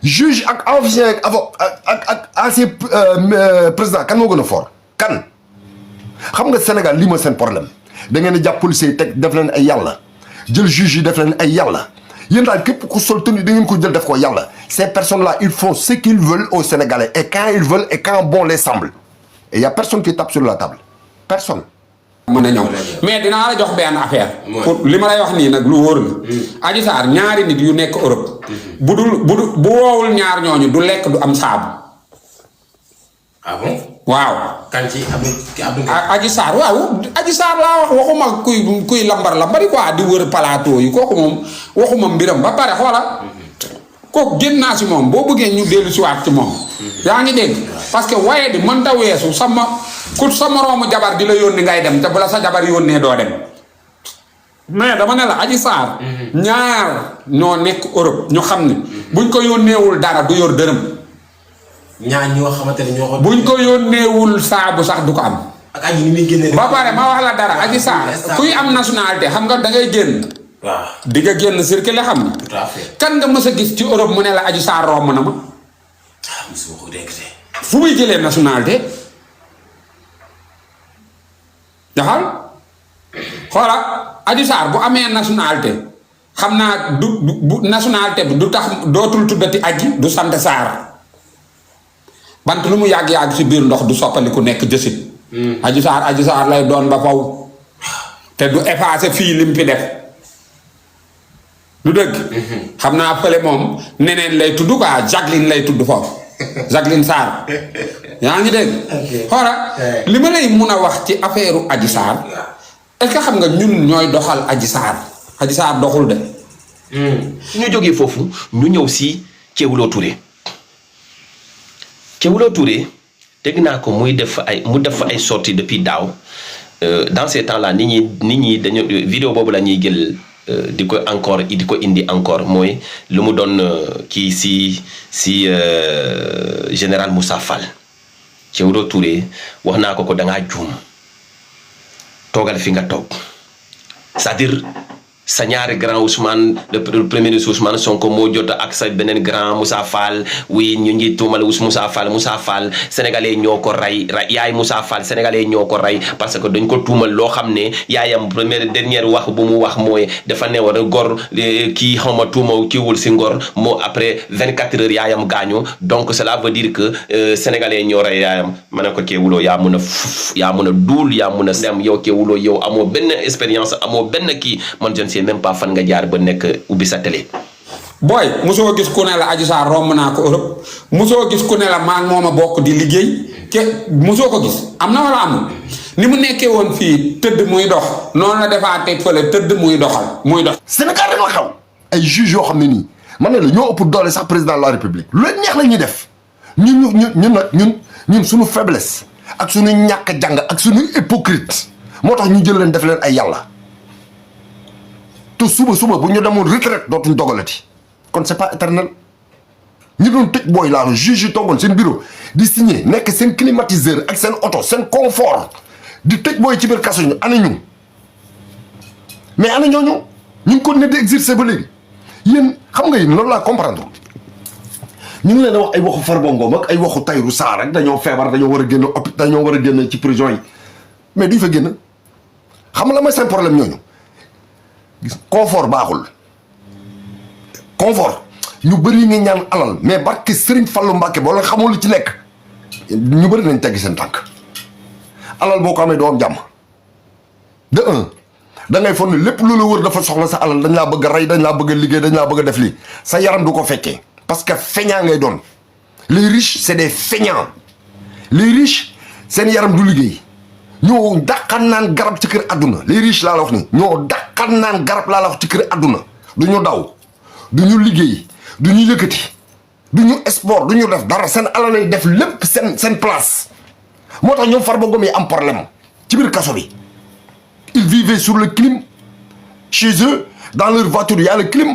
juge ak ancien ak ancien président kan moo gën a fort kan xam nga Sénégal lii ma seen problème da ngeen di jàpp policiers yi teg def leen ay yàlla jël juge yi def leen ay yàlla yéen daal képp ku sol tenue da ngeen ko jël def ko yàlla ces personnes là ils font ce qu'ils veulent aux Sénégalais et quand ils veulent et quand bon les semble et y a personne qui tape sur la table personne. mën a ñëw mais dinaa la jox benn affaire. pour li ma lay wax nii nag lu wóor la. Adji Sarr ñaari nit yu nekk Europe. bu woowul ñaar ñooñu du lekk du am saabu. ah bon. waaw. kan ci Abdou Adji Sarr waaw Adji Sarr laa wax waxuma kuy lambari quoi di wër plateau yi kooku moom waxuma mbiram ba pare xoola. kooku génn naa si moom boo bëggee ñu dellu si waat ci moom. yaa ngi dégg parce que waaye di mën ta weesu sa moroomu jabar di la yónni ngay dem te bu la sa jabar yónnee doo dem. mais dama ne la Adji Sarr. ñaar ñoo nekk Europe ñu xam ne. buñ ko yónneewul dara du yor dërëm. ñaar ñoo xamante ne ñoo ko. buñ ko yónneewul saabu sax du ko am. ak aji ni muy génne. ba pare ma wax la dara Adji Sarr kuy am nationalité xam nga da ngay génn. waaw di nga génn circulé xam nga. tout à fait. kan nga mës a gis ci Europe mu ne la Adji Sarr romb na ma. ah mosuma ko dégg de. fu muy jëlee nationalité. jaxal xoola Adji Sarr bu amee nationalité xam naa bu nationalité bi du tax dootul tuddati aji du sant Sarr bant lu mu yàgg-yàgg si biir ndox du soppaliku nekk jësit. Adji Sarr lay doon ba faw te du effacé fii lim fi def. lu dëgg. xam naa fële moom neneen lay tudd quoi Jacqueline lay tudd foofu Jacqueline Sarr yaa ngi dégg. xoola li ma lay mun a wax ci affaire Adji Sarr est-ce que xam nga ñun ñooy doxal Adji Sarr doxul de. ñu jógee foofu ñu ñëw si Kéwoulo Touré dégg naa ko mu def ay sorties depuis daaw dans ces temps là nit ñi dañu vidéo boobu la ñuy jël. di ko indi encore mooy lu mu doon kii si général Moussa Fall Kéwoulo Touré wax naa ko da ngaa juum toogal fi nga toog c'est-à-dire sa ñaari grand Ousmane le premier ministre Ousmane Sonko moo jot ak sa beneen grand Moussa Fall oui ñu ngi tuumal Moussa Fall sénégalais ñoo ko rey yaay Moussa Fall sénégalais ñoo ko rey parce que dañ ko tuumal loo xam ne yaayam dernière wax bu mu wax mooy dafa ne war a gor kii xawma tuuma kiiwul si ngor moo après 24 heures yaayam gaañu donc cela veut dire que sénégalais ñoo rey yaayam ma ne ko Kéwoulo yaa mun a duul yaa mun a dem yow Kéwoulo yow amoo benn expérience amoo benn kii man je ne sais même pas fan nga jaar ba nekk ubbi sa télé. booy mosoo gis ku ne la Adji Sarr romb naa ko Europe mosoo gis ku ne la maa moom a bokk di liggéey mosoo ko gis am na wala amul ni mu nekkee woon fii tëdd muy dox noonu la defaatee fële tëdd muy dox. Sénégal rek la xaw ay juges yoo xam ne nii man ne la ñoo ëpp doole sax président de la république lu leen neex la ñuy def ñun suñu faiblesse ak suñu ñàkk jàng ak suñu hypocrite moo tax ñu jël leen def leen ay yàlla. te suba bu ñu demoon retraite dootuñ dogalati kon c'est pas éternel ñi doon tëj booy laa juge yi toogoon seen bureau di signer nekk seen climatiseur ak seen oto seen confort di tëj booy ci biir kaso ñu ana ñu mais ana ñooñu ñu ngi continuer di exercer ba léegi yéen xam nga yéen loolu laa comprendre ñu ngi leen a wax ay waxu Farba Ngom ak ay waxu Tahirou Sarr rek dañoo feebar dañoo war a génn hôpital dañoo war a génn ci prison yi mais duñ fa génn xam nga la mooy seen problème ñooñu. confort baaxul confort ñu bëri nga ñaan alal mais barke Serigne Fallou Mbacke boo la xamul lu ci nekk ñu bëri nañ teggi seen tànk alal boo ko amee doo am jàmm de un da ngay foog ne lépp lu la wër dafa soxla sa alal dañ laa bëgg a rey dañ laa bëgg a liggéey dañ laa bëgg a def lii sa yaram du ko fekkee parce que feignant ngay doon les riches c'est des feignants les riches seen yaram du liggéey ñoo dàqan naan garab ci kër àdduna les riches laa la wax ni ñoo dàqan naan garab laa la wax ci kër àdduna du ñu daw du ñu liggéey du ñu yëkkati du ñu sport du ñu def dara seen alal lay def lépp seen place moo tax ñoom Farba Ngom yi am problème ci biir kaso bi ils vivaient sur le clim chez eux dans leur voiture y a le clim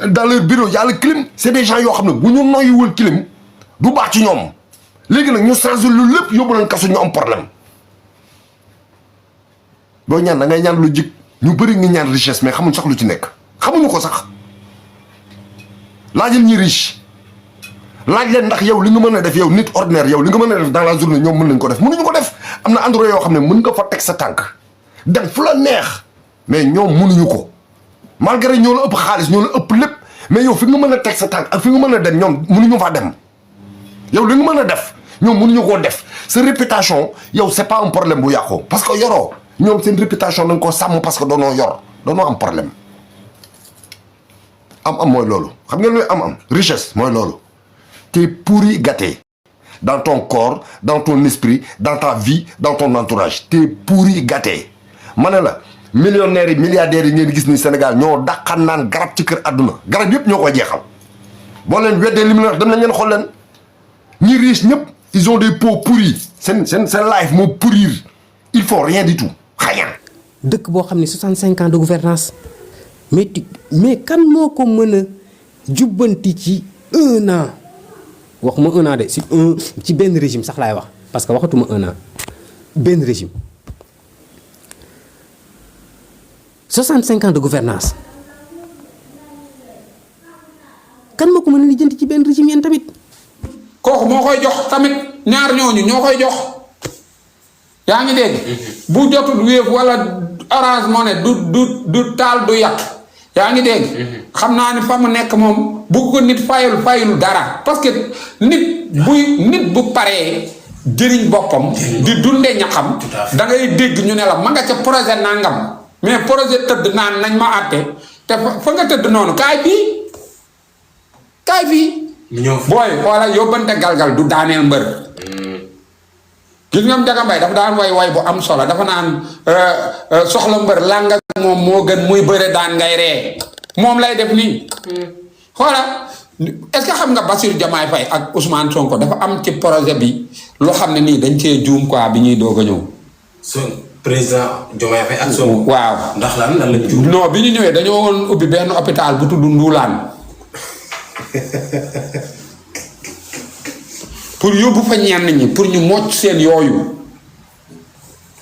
dans leur bureau y a le clim c'est des gens yoo xam ne bu ñu noyyiwul clim du baax ci ñoom léegi nag ñu changé lu lépp yóbbu leen kaso ñu am problème boo ñaan da ngay ñaan lu jik ñu bëri ngi ñaan richesse mais xamuñ sax lu ci nekk xamuñu ko sax laajal ñi riche laaj leen ndax yow li nga mën a def yow nit ordinaire yow li nga mën a def dans la journée ñoom mën nañ ko def mënuñu ko def am na endroit yoo xam ne mën nga fa teg sa tànk dem fu la neex mais ñoom mënuñu ko malgré ñoo la ëpp xaalis ñoo la ëpp lépp mais yow fi nga mën a teg sa tànk ak fi nga mën a dem ñoom mënuñu faa dem yow li nga mën a def ñoom mënuñu koo def sa réputation yow c'est pas un problème bu yàqoo parce que yoroo ñoom seen réputation dañ koo sàmm parce que doonoo yor doonoo am problème am mooy loolu xam nga luy am richesse mooy loolu t'es pourri gâté dans ton corps dans ton esprit dans ta vie dans ton entourage t'es pourri gâté ma ne la millionnaires yi milliardaires yi ngeen gis ni Sénégal ñoo daqan naan garab ci kër àdduna garab yëpp ñoo ko jeexal boo leen weddee li mu ne wax dem nañ leen xool leen ñi riche ñëpp ils ont des peaux pourris seen life moo pourrir il faut rien du tout rien. dëkk boo xam ne 65 ans de gouvernance mais kan moo ko mën a jubbanti ci 1 an waxuma 1 an de ci benn régime sax laay wax parce que waxatuma 1 an benn régime 65 ans de gouvernance kan moo ko mën a lijjanti ci benn régime yéen tamit. kooku moo koy jox tamit ñaar ñooñu ñoo koy jox yaa ngi dégg. bu jotul Wave wala Orange Money du taal du yàq yaa ngi dégg. xam naa ni fa mu nekk moom bu ko nit fayul dara parce que nit bu paree jëriñ boppam. di dundee ñaxam. da ngay dégg ñu ne la ma nga ca projet nangam mais projet tëdd naan nañ ma àtte te fa nga tëdd noonu kaay fii. booy xoola yóbbante galgal du daaneel mbër. gis nga Ndiaga Mbaye dafa daan way bu am solo dafa naan soxla mbër làng ak moom moo gën muy bëre daan ngay ree moom lay def nii. xoola est-ce que xam nga Bassirou Diomaye Faye ak Ousmane Sonko dafa am ci projet bi loo xam ne nii dañ cee juum quoi bi ñuy doog a ñëw. président Diomaye Faye ak Sonko. waaw ndax lan la juum. non bi ñu ñëwee dañoo woon ubbi benn hôpital bu tudd Nduulaan. pour yóbbu fa ñenn ñi pour ñu mocc seen yooyu.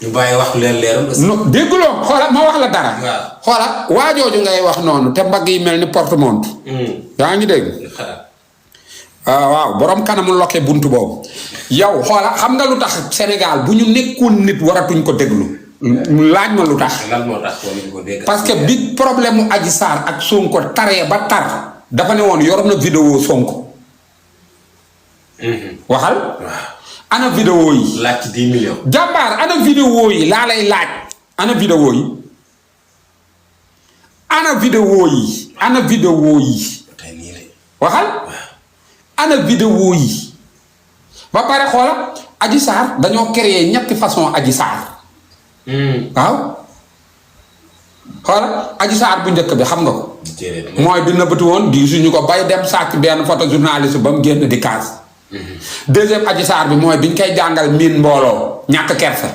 ñu bàyyi wax leen leeral. non dégguloo xoola ma wax la dara. xoola waajooju ngay wax noonu te mbagg yi mel ni porte-montre. yaa ngi dégg. waaw borom kanamu loke buntu boobu. yow xoola xam nga lu tax Sénégal bu ñu nekkoon nit waratuñ ko déglu. laaj ma lu tax. lan moo tax ko dégg. parce que bi problème mu Adji Sarr ak Sonko taree ba tar. dafa ne woon yoroon na vidéo Sonko. waxal. ana vidéo yi. laaj ci 10 millions. jàmbaar ana vidéo yi laa lay laaj. ana vidéo yi. ana vidéo yi. ana vidéo yi. waxal. ana vidéo yi. ba pare xoola Adji Sarr dañoo créer ñetti façon Adji Sarr. waaw. xoola Adji Sarr bu njëkk bi xam nga ko. mooy bi nëbbatu woon di suñu ko bay dem sàcc benn photo journaliste ba mu génn di kaas. deuxième Adji Sarr bi mooy biñ koy jàngal miin mbooloo ñàkk kersa.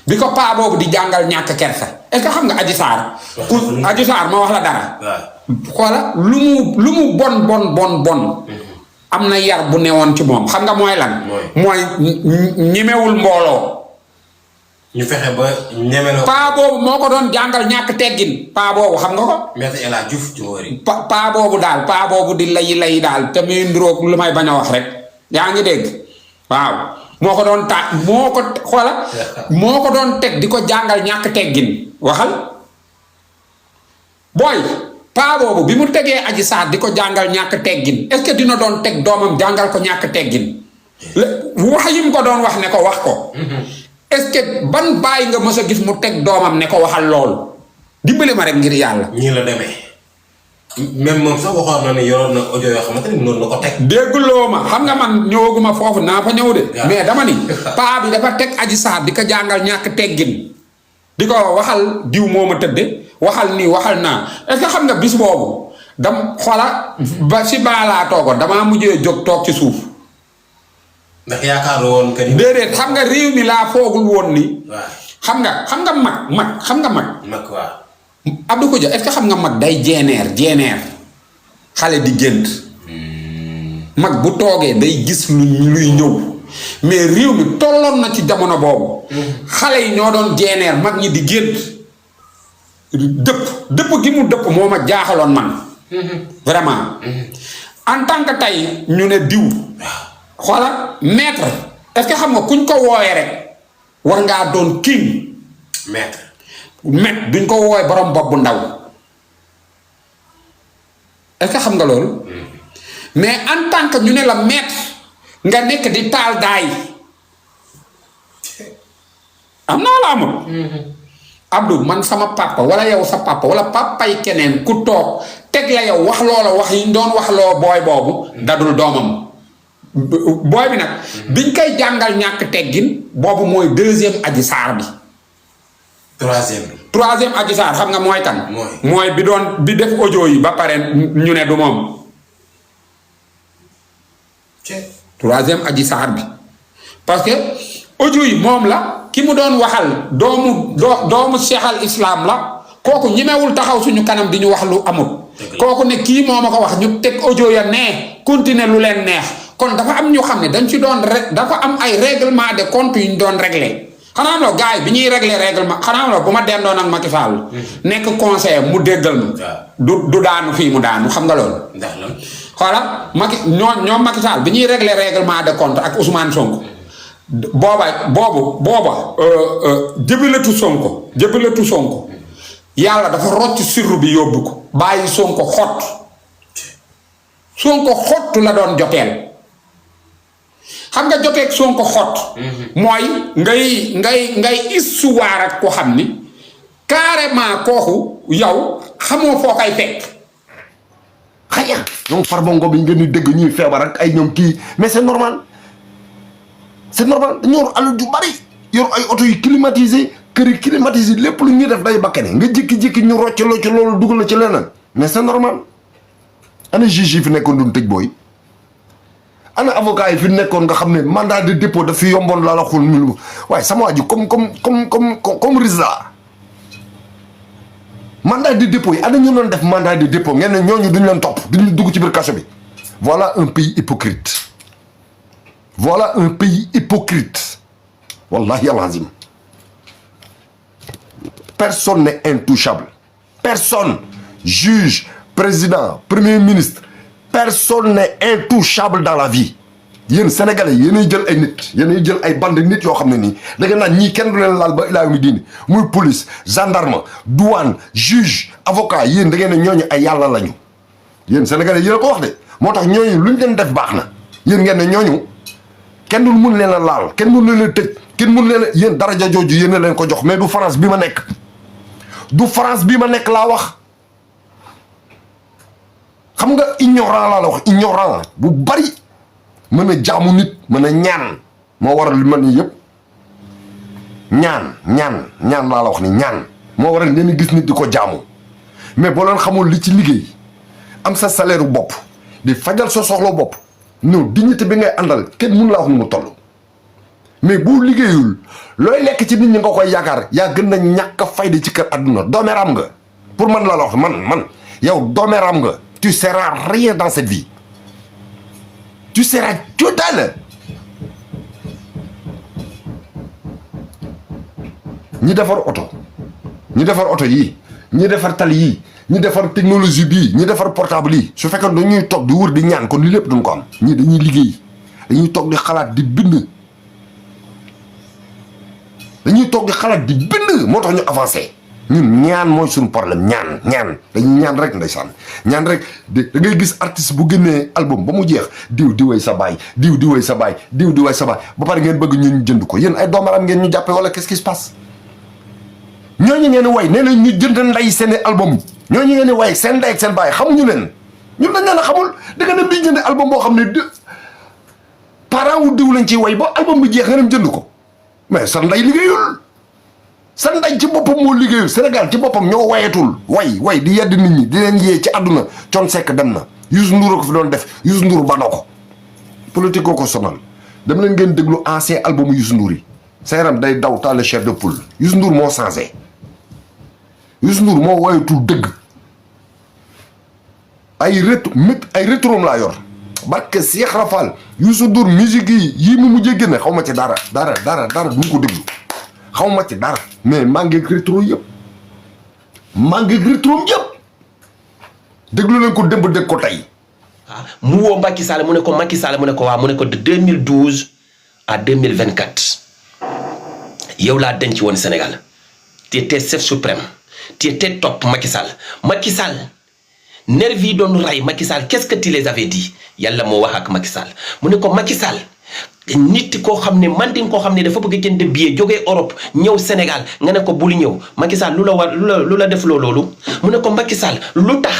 bi ko paa boobu di jàngal ñàkk kersa est-ce que xam nga Adji Sarr. Adji Sarr ma wax la dara. xoola lu mu bon. am na yar bu newoon ci moom xam nga mooy lan. mooy ñemewul mbooloo. ñu fexe ba ñemeloo. paa boobu moo ko doon jàngal ñàkk teggin. paa boobu xam nga ko. Maître El Hadji Diouf ci wóor paa boobu daal paa boobu di lay daal te muy nduróog lu may bañ a wax rek yaa ngi dégg waaw moo ko doon moo ko doon teg di ko jàngal ñàkk teggin waxal booy paa boobu bi mu tegee Adji Sarr di ko jàngal ñàkk teggin est-ce que dina doon teg doomam jàngal ko ñàkk teggin wax yi mu ko doon wax ne ko wax ko. est-ce que ban bàyyi nga mës a gis mu teg doomam ne ko waxal lool dimbali ma rek ngir yàlla. ñii la demee même moom sax waxoon na ne yoroon na audio yoo xamante ni noonu la ko teg. dégguloo ma xam nga man ñëwaguma foofu naa fa ñëw de. mais dama ni paa bi dafa teg Adji Sarr di ko jàngal ñàkk teggin di ko waxal diw moo ma tëdde waxal nii waxal naa est-ce que xam nga bis boobu dam xoola ba si baalaa toogoon damaa mujjee jóg toog ci suuf. ndax yaakaar woon que ni. déedéet xam nga réew mi laa foogul woon ni. waaw xam nga mag. mag waaw. Abdou Kodja est-ce que xam nga mag day jeeneer xale di gént. mag bu toogee day gis luy ñëw mais réew mi tolloon na ci jamono boobu. xale yi ñoo doon jeeneer mag ñi di gént. dëpp gi mu dëpp moo ma jaaxaloon man. vraiment. en tant que tey ñu ne diw xoola maître est-ce que xam nga kuñ ko woowee rek war ngaa doon king maître duñ ko woowee borom bopp bu ndaw est-ce que xam nga loolu mais en tant que ñu ne la maître nga nekk di taal daay am na wala amul Abdou man sama papa wala yow sa papa wala papay keneen ku toog teg la yow wax loola wax yi ñu doon wax loo booy boobu dadul doomam booy bi nag biñ koy jàngal ñàkk teggin boobu mooy deuxième Adji Sarr bi troisième Adji Sarr xam nga mooy kan mooy bi def audio yi ba pare ñu ne du moom troisième Adji Sarr bi parce que audio yi moom la ki mu doon waxal doomu Cheikh al Islam la kooku ñemewul taxaw suñu kanam di ñu wax lu amul kooku ne kii moo ma ko wax ñu teg audio ya nee continuer lu leen neex kon dafa am ñu xam ne dañ ci doon dafa am ay règlement de compte yu ñu doon réglé xanaa am la gars yi bi ñuy réglé règlement xanaa am la bu ma dendoon ak Macky Sall nekk conseiller mu déggal ma du daanu fii mu daanu xam nga loolu xoola ñoom Macky Sall bi ñuy réglé règlement de compte ak Ousmane Sonko booba jëbalatu Sonko yàlla dafa rocc sirru bi yóbbu ko bàyyi Sonko xott la doon joteel xam nga joteeg Sonko xott mooy ngay histoire ak ko xam ni carrément kooku yow xamoo foo koy fekk xëy na ñoom Farba Ngom yi ngeen di dégg ñuy feebar ak ay ñoom kii mais c'est normal dañu yor alal ju bari yor ay oto yu climatisé kër yi climatisé lépp lu ñuy def day bakkane nga jékki-jékki ñu roccaloo ci loolu dugal la ci leneen mais c'est normal ana juge yi fi nekkoon duñ tëj booy ana avocat yi fi nekkoon nga xam ne mandat de dépôt daf fi yomboon laa la xul mil waaye sama waa ji comme Rizla mandat de dépôt yi ana ñu doon def mandat de dépôt ngeen ne ñooñu duñ leen topp duñu dugg ci biir kaso bi voilà un pays hypocrite wallahi alazim personne n'est intouchable personne juge président premier ministre personne n'est intouchable dans la vie yéen sénégalais yéenay jël ay nit yéenay jël ay bande nit yoo xam ne nii da nga naan ñii kenn du leen laal ba ilaa mi diini muy police gendarme douane juge avocat yéen da ngeen ne ñooñu ay yàlla lañu yéen sénégalais yéen a ko wax de moo tax ñooñu luñ leen def baax na yéen ngeen ne ñooñu kenn du mun leen a laal kenn mun leen a tëj kenn mun leen a yéen daraja jooju yéen a leen ko jox mais du France bi ma nekk laa wax xam nga ignorant laa la wax ignorant bu bari mën a jaamu nit mën a ñaan moo waral li man nii yëpp ñaan laa la wax ni ñaan moo waral ngeen gis nit di ko jaamu mais boo leen xamul li ci liggéey am sa salaire bopp di fajal sa soxla bopp non dignité bi ngay àndal kenn mënu laa wax nu mu toll mais boo liggéeyul looy lekk ci nit ñi nga koy yaakaar yaa gën a ñàkk a fayda ci kër àdduna doomeeraam nga pour man laa la wax man yow doomeeraam nga tu seras rien dans cette vie tu seras total ñi defar oto yii ñi defar tali yii ñi defar technologie bii ñi defar portable yi su fekkee dañuy toog di wër di ñaan kon li lépp duñ ko am ñii dañuy liggéey dañuy toog di xalaat di bind moo tax ñu avancé ñun ñaan mooy suñu problème ñaan dañuy ñaan rek ndeysaan ñaan rek da ngay gis artiste bu génnee album ba mu jeex diw di way sa baay diw di way sa baay ba pare ngeen bëgg ñun jënd ko yéen ay doomaram ngeen ñu jàppe wala qu'est-ce qui se passe ñooñu ngeen way nee na ñu jënd nday seen album ñooñu ngeen way seen ndey ak seen baay xamuñu leen ñun dañ leen a xamul da nga dem di jënd album boo xam ne parent wu diw lañ ciy way ba album bi jeex nga dem jënd ko mais sa nday liggéeyul sa nday ci boppam moo liggéeyul Sénégal ci boppam ñoo wayetul way di yedd nit ñi di leen yee ci àdduna Thione Seck dem na Youssou Ndour ko fi doon def Youssou Ndour banoo ko politique ko sonal dem leen ngeen déglu ancien album Youssou Ndour yi sa yaram day daw taal le chef de poule Youssou Ndour moo changé Youssou Ndour moo wayetul dëgg ay rétrom laa yor barke Cheikh Rafal Youssou Ndour musique yi mu mujjee génne xaw ma ci dara duñ ko déglu xaw ma ci dara mais maa ngi rétro yëpp déglu leen ko démb dégg ko tey mu woo Macky Sall mu ne ko Macky Sall mu ne ko waaw mu ne ko de 2012 à 2024 yow laa denc woon Sénégal tu étais chef suprême tu étais top Macky Sall nervi yi doon ray Macky Sall qu'est-ce que tu les avais dit yàlla moo wax ak Macky Sall mu ne ko Macky Sall nit koo xam ne manding koo xam ne dafa bëgg a jënd billet jógee Europe ñëw Sénégal nga ne ko bul ñëw Macky Sall lu la def loolu mu ne ko Macky Sall lu tax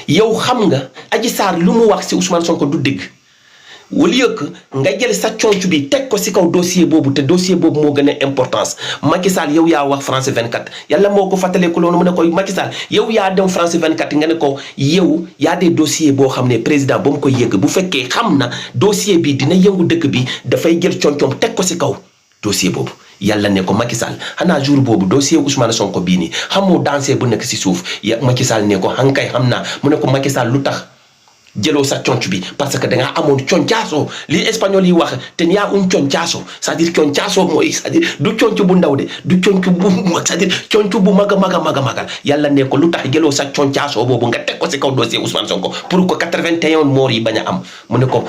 yow xam nga Adji Sarr lu mu wax ci Ousmane Sonko du dégg au lieu que nga jël sa conc bi teg ko ci kaw dossier boobu te dossier boobu moo gën a importance Macky Sall yow yaa wax France 24 yàlla moo ko fàttaleeku loolu mu ne ko Macky Sall yow yaa dem France 24 nga ne ko yow yaa des dossiers boo xam ne président ba mu ko yëgg bu fekkee xam na dossier bi dina yëngu dëkk bi dafay jël concom teg ko ci kaw dossier boobu yàlla ne ko Macky Sall xanaa jour boobu dossier Ousmane Sonko bii nii xamoo dansé bu nekk ci suuf Macky Sall ne ko hankay xam naa mu ne ko Macky Sall lu tax jëloo sa conc bi parce que dangaa amoon concaaso li espagnol yi wax te y a un concaaso c'est-à-dire concaaso mooy c'est-à-dire du conc bu ndaw de du conc bu c'est-à-dire conc bu mag a mag a mag a magal yàlla ne ko lu tax jëloo sa concaaso boobu nga teg ko ci kaw dossier Ousmane Sonko pour que 81 morts yi bañ a am mu ne ko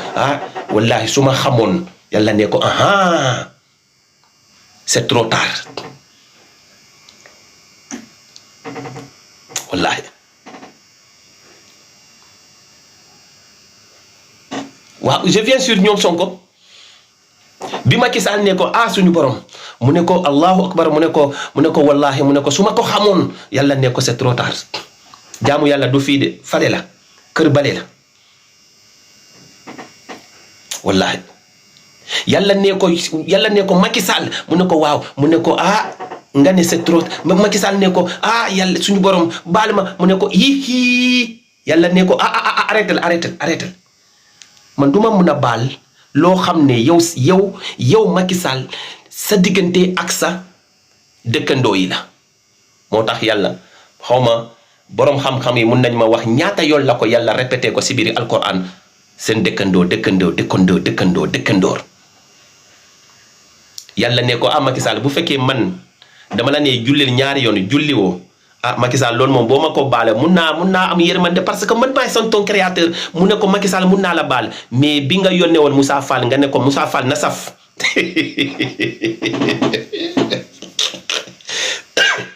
wallahi su ma xamoon yàlla ne ko c'est trop tard wallahi waaw je viens sur ñoom Sonko bi Macky Sall ne ko suñu borom mu ne ko allahu akbar mu ne ko wallahi mu ne ko su ma ko xamoon yàlla ne ko c'est trop tard jaamu yàlla du fii de fale la kër bale la wallahi yàlla ne ko Macky Sall mu ne ko waaw mu ne ko nga ne c'est trop Macky Sall ne ko yàlla suñu borom baal ma mu ne ko hi yàlla ne ko arrêtel man duma mun a baal loo xam ne yow Macky Sall sa diggante ak sa dëkkandoo yi la moo tax yàlla xawma boroom xam-xam yi mun nañ ma wax ñaata yoon la ko yàlla répété ko si biir alquran seen dëkkandoor yàlla ne ko Macky Sall bu fekkee man dama la ne jullil ñaari yoon julli woo Macky Sall loolu moom boo ma ko baale mun naa am yërmande parce que man maay son ton créateur mu ne ko Macky Sall mun naa la baal mais bi nga yónnee woon Moussa Fall nga ne ko Moussa Fall na saf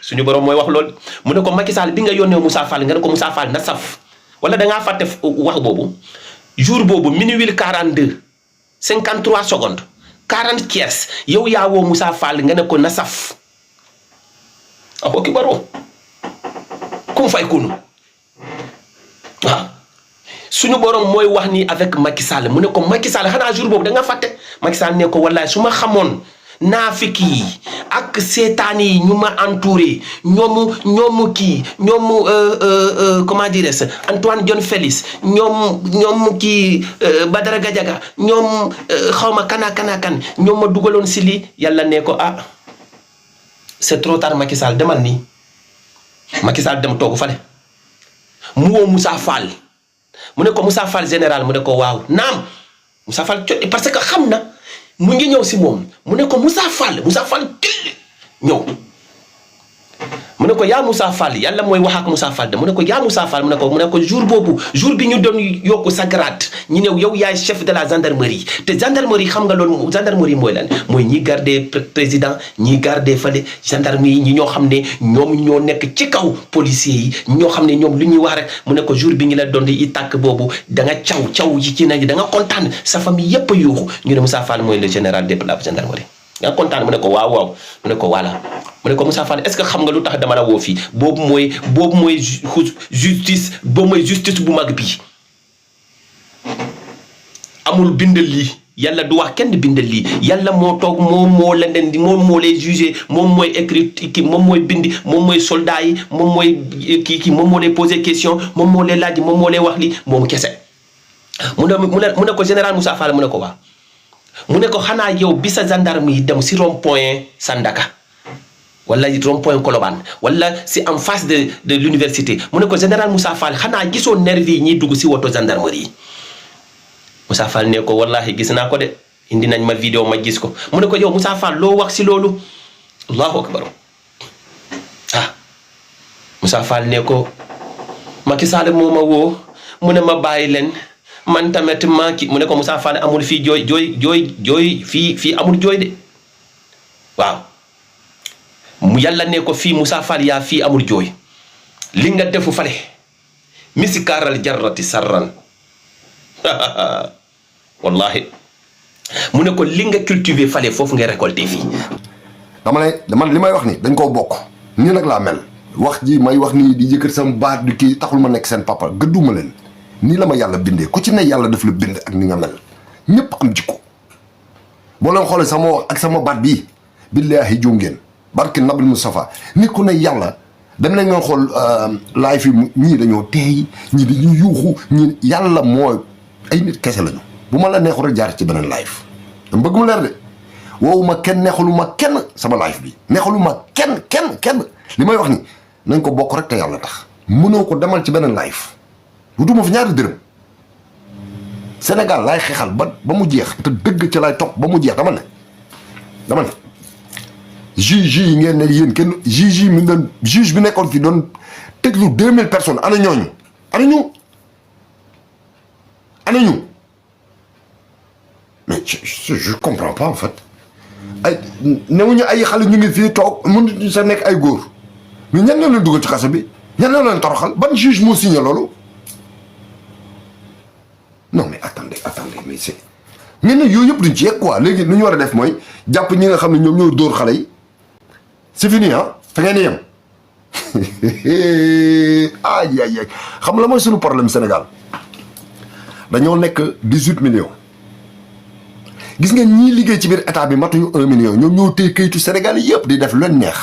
suñu borom mooy wax loolu mu ne ko Macky Sall bi nga yónnee Moussa Fall nga ne ko Moussa Fall na saf wala dangaa fàtte wax boobu jour boobu minuit 42 53 secondes 40 kies yow yaa woo Moussa Fall nga ne ko na saf ki baroo kum fay kunu suñu borom mooy wax ni avec Macky Sall mu ne ko Macky Sall xanaa jour boobu da nga fàtte Macky Sall ne ko wallahi su ma xamoon naafik yi ak seetaan yi ñu ma entouré ñoomu kii ñoomu comment dire Antoine Diome Félix ñoom kii Badara Gadiaga ñoom xawma kan ñoom ma dugaloon si lii yàlla ne ko c'est trop tard Macky Sall demal nii Macky Sall dem toogu fale mu woo Moussa Fall mu ne ko Moussa Fall général mu ne ko waaw naam Moussa Fall parce que xam na mu ngi ñëw si moom mu ne ko Moussa Fall ñëw mu ne ko yaa Moussa Fall yàlla mooy wax ak Moussa Fall de mu ne ko yaa Moussa Fall mu ne ko jour bi ñu doon yokku sa grade ñu ne yow yaay chef de la gendarmerie te gendarmerie xam nga loolu gendarmerie mooy lan mooy ñi garder président ñi garder fale gendarmerie ñi ñoo xam ne ñoom ñoo nekk ci kaw policiers yi ñoo xam ne ñoom lu ñuy wax rek mu ne ko jour bi ñu la doon di tàkk boobu da nga caw yi ci nañ da nga kontaan sa famille yépp a yuuxu ñu ne Moussa Fall mooy le général de la gendarmerie nga kontaan mu ne ko waaw mu ne ko voilà mu ne ko Moussa Fall est-ce que xam nga lu tax dama la woo fii boobu mooy justice bu mag bi amul bindal lii yàlla du wax kenn bindal lii yàlla moo toog moom moo lay jugé moom mooy écrit kii moom mooy bindi moom mooy soldat yi moom mooy kii moom moo lay poser question moom moo lay laaj moom moo lay wax li moom kese mu ne ko général Moussa Fall mu ne ko waaw mu ne ko xanaa yow bi sa gendarme yi dem si rond-point Sandaga wala rond-point Colobane wala si en face de l'université mu ne ko général Moussa Fall xanaa gisoo nervi yi ñiy dugg si woto gendarmerie yi Moussa Fall ne ko wallahi gis naa ko de indi nañ ma vidéo ma gis ko mu ne ko yow Moussa Fall loo wax si loolu allahu akbar Moussa Fall ne ko Macky Sall moo ma woo mu ne ma bàyyi leen man tamit maa ki mu ne ko Moussa Fall amul fii jooy fii amul jooy de waaw mu yàlla ne ko fii Moussa Fall yaa fii amul jooy li nga defu fale misikaaral jarrati sarran wallahi mu ne ko li nga cultiver fale foofu nga récolter fii. dama ne man li may wax ni dañ koo bokk nii nag laa mel wax ji may wax nii di yëkkat sama baat di kii taxul ma nekk seen papa gëdduma leen nii la ma yàlla bindee ku ci ne yàlla daf la bind ak ni nga mel ñëpp am jikko boo leen xoolee sama wax ak sama baat bii billaahi juum ngeen barke Nabil Moustapha nit ku ne yàlla dem nañ ngeen xool laay fi ñii dañoo teey ñii dañuy yuuxu ñii yàlla moo ay nit kese lañu bu ma la neexul rek jaar ci beneen live dama bëgg mu leer de woowuma kenn neexaluma kenn sama live bi neexaluma kenn li may wax ni nañ ko bokk rek te yàlla tax mënoo ko demal ci beneen live wutuma fi ñaari dërëm Sénégal laay xeexal ba mu jeex te dëgg ci laay topp ba mu jeex dama ne juge yi ngeen ne yéen kenn juge yi mi doon juge bi nekkoon fi doon tëjlu 2000 personnes ana ñooñu mais je comprends pas en fait ay newuñu ay xale ñu ngi fii toog mënuñu sa nekk ay góor mais ñan leen dugal ci kaso bi ñan leen toroxal ban juge moo signé loolu non mais attendez mais c'est ngeen ne yooyu yëpp duñ ci yegg quoi léegi lu ñu war a def mooy jàpp ñi nga xam ne ñoom ñoo dóor xale yi c'est fini ah fa ngeen yem ay xam la mooy suñu problème Sénégal dañoo nekk 18 millions gis ngeen ñii liggéey ci biir état bi matuñu 1 million ñoom ñoo téye kayitu Sénégal yëpp di def lu leen neex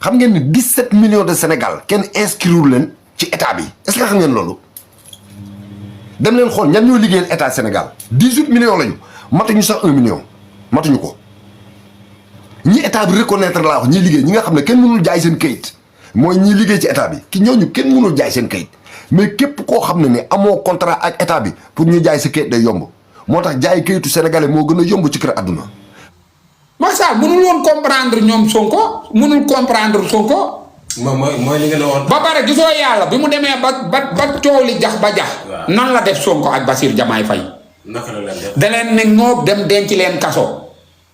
xam ngeen ni 17 millions de Sénégal kenn inscrire leen ci état bi est-ce que xam ngeen loolu dem leen xool ñan ñoo liggéeyal état Sénégal 18 millions lañu matuñu sax 1 million matuñu ko ñi état bi reconnaître laa wax ñi liggéey ñi nga xam ne kenn mënul jaay seen kayit mooy ñi liggéey ci état bi ki ñooñu kenn mënul jaay seen kayit mais képp koo xam ne ni amoo contrat ak état bi pour ñu jaay sa kayit day yomb moo tax jaay kayitu sénégalais moo gën a yomb ci kër àdduna. Macky Sall mënul woon comprendre ñoom Sonko mënul comprendre Sonko. mooy li nga ne woon. ba pare gisoo yàlla bi mu demee ba coow li jax ba jax. nan la def Sonko ak Bassirou Diomaye Faye. naka la leen def. da leen ne ngoob dem denc leen kaso.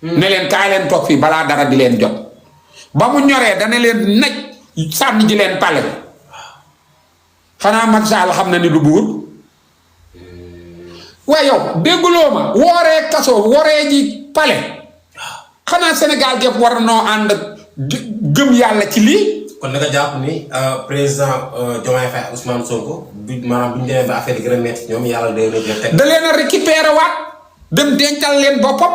ne leen kaay leen toog fii balaa dara di leen jot. ba mu ñoree dana leen naj sànni ji leen pale. xanaa Macky Sall xam na ni du buur. waaye yow dégguloo ma wooree kaso wooree ji pale. xanaa Sénégal gépp war noo ànd gëm yàlla ci lii. kon da nga jàpp ni président Diomaye Faye Ousmane Sonko maanaam bu ñu demee ba affaire yi gën a métti ñoom yàlla day teg. da leen a récupéré waat dem dencal leen boppam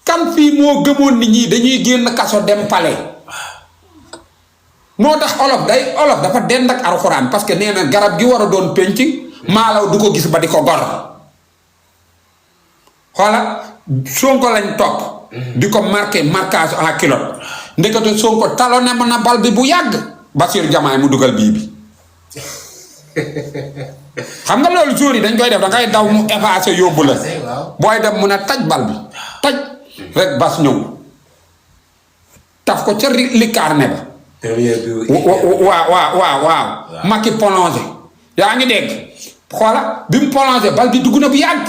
kan fii moo gëmoon nit ñi dañuy génn kaso dem palais moo tax olof dafa dend ak alxuraan parce que nee na garab gi war a doon penc maalaw du ko gis ba di ko gor xoola Sonko lañ topp di ko marquage en culotte ndekete Sonko talonné mën na bal bi bu yàgg Bassirou Diomaye mu dugal bii bi xam nga loolu jour yi dañ koy def da ngay daw mu effacé yóbbu la booy dem mun a taj bal bi taj rek bas ñëw taf ko ca likaar ne ba waaw Macky prolongé yaa ngi dégg xoola bi mu prolongé bal bi dugg na bu yàgg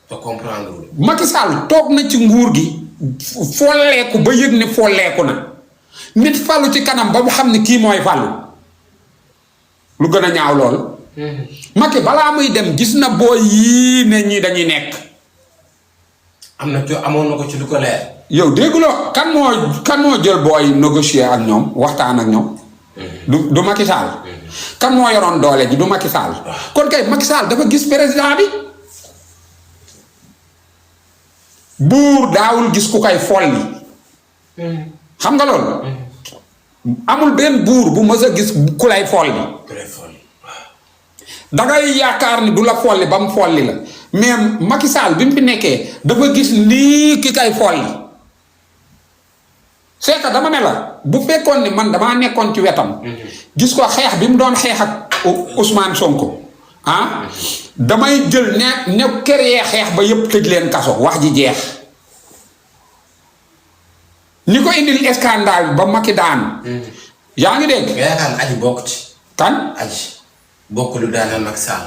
te comprendre Macky Sall toog na ci nguur gi folleeku ba yëg ne folleeku na nit falu ci kanam ba mu xam ne kii mooy falu lu gën a ñaaw lool Macky balaa muy dem gis na booy yii ne ñi dañuy nekk amoon na ko ci lu ko leer. yow dégguloo kan moo jël booy négocier ak ñoom waxtaan ak ñoom du Macky Sall kan moo yoroon doole ji du Macky Sall kon kay Macky Sall dafa gis président bi buur daawul gis ku koy folli xam nga loolu amul benn buur bu mës a gis ku lay folli dangay yaakaar ni du la folli ba mu folli la mais Macky Sall bi mu fi nekkee dafa gis nii ki kay folli c'est que dama ne la bu fekkoon ni man damaa nekkoon ci wetam gis ko xeex bi mu doon xeex ak Ousmane Sonko damay jël ne créer xeex ba yëpp tëj leen kaso wax ji jeex ñi ko indil scandale ba Macky daan yaa ngi dégg. yaakaar na aji bokk ci. kan aji. bokk lu daaneel Macky Sall.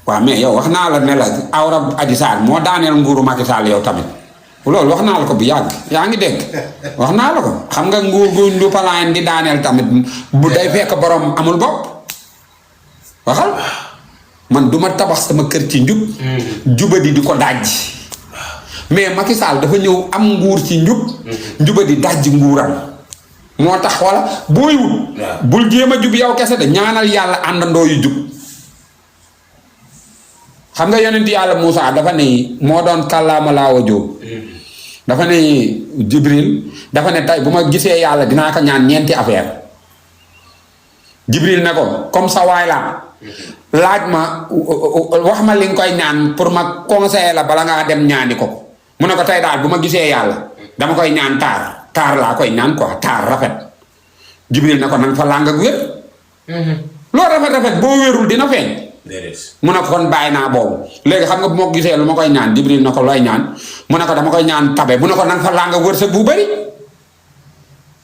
waaw mais yow wax naa la ne la awra Adji Sarr moo daaneel nguuru Macky Sall yow tamit loolu wax naa la ko bu yàgg yaa ngi dégg wax naa la ko xam nga nguur gu ndu palaan di daaneel tamit bu day fekk borom amul bopp waxal man duma tabax sama kër ci njub jubadi di ko dajji mais Macky Sall dafa ñëw am nguur ci njub jubadi dajji nguuram moo tax wala booy wut bul jéem a jub yow kese de ñaanal yàlla àndandoo yu jub xam nga yonent yàlla Moussa dafa ne moo doon kàllaama laawa jóob dafa ne Jibril dafa ne tey bu ma gisee yàlla dinaa ko ñaan ñeenti affaire Jibril ne ko comme ça waay laa laaj ma wax ma li nga koy ñaan pour ma conseiller la bala ngaa dem ñaani ko mu ne ko tey daal bu ma gisee yàlla dama koy ñaan taar laa koy ñaan quoi taar rafet Jibril ne ko nanga fa làng ak wér loo rafet boo wérul dina feeñ mu ne ko kon bàyyi naa boobu léegi xam nga bu ma gisee lu ma koy ñaan Jibril na ko looy ñaan mu ne ko dama koy ñaan tabe mu ne ko nanga fa làng wërsëg bu bëri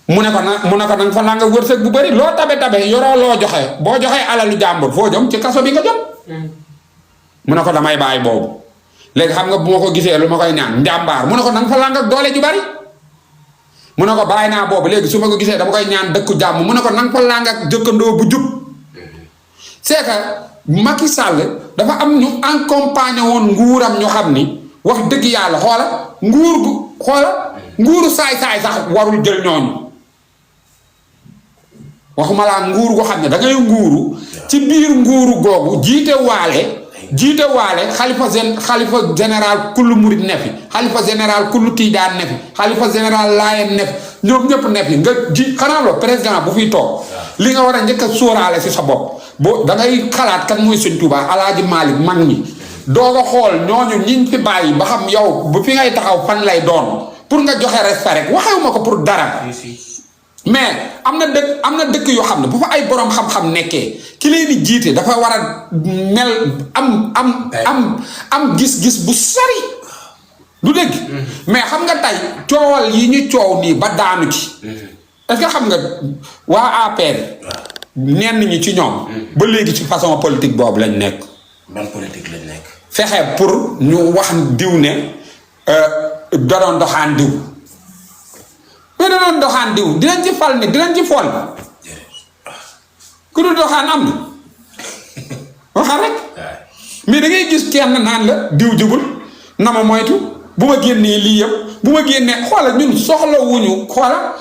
mu ne ko nanga fa làng wërsëg bu bëri loo tabe yoroo loo joxe boo joxee alalu jàmbur foo jëm ci kaso bi nga jëm mu ne ko damay bàyyi boobu léegi xam nga bu ma ko gisee lu ma koy ñaan njàmbaar mu ne ko nanga fa làng ak doole ju bari mu ne ko bàyyi naa boobu léegi su ma ko gisee dama koy ñaan dëkku jàmm mu ne ko nanga fa làng ak jëkkandoo bu jub c'est que Macky Sall dafa am ñu accompagné woon nguuram ñu xam ni wax dëgg yàlla nguuru saay-saay sax warul jël ñooñu waxuma laa nguur gu xam ne da ngay nguuru ci biir nguuru googu jiite waale xalifa général kullu murid ne fi xalifa général kullu tiijaan ne fi xalifa général laayeen ne fi ñoom ñëpp ne fi nga ji xanaa loo président bu fiy toog li nga war a njëkk a sóoraale si sa bopp boo da ngay xalaat kan mooy Sëñ Tuubaa Alaaji Maalik mag ñi doo ko xool ñooñu ñiñ fi bàyyi ba xam yow bu fi ngay taxaw fan lay doon pour nga joxe respect rek waxewuma ko pour dara mais am na dëkk yoo xam ne bu fa ay borom xam-xam nekkee ki leen di jiite dafa war a mel am gis-gis bu sori du dëgg mais xam nga tey coowal yi ñu coow nii ba daanu ci est-ce que xam nga waa APR ñenn ñi ci ñoom ba léegi ci façon politique boobu lañ nekk. ban politique lañ nekk. fexe pour ñu wax diw ne da doon doxaan diw mais da doon doxaan diw dinañ ci fal ni dinañ ci fol ku dul doxaan am na waxal rek mais da ngay gis kenn naan la diw jubul na ma moytu bu ma génnee lii yëpp bu ma génnee xoola ñun soxlawuñu xoola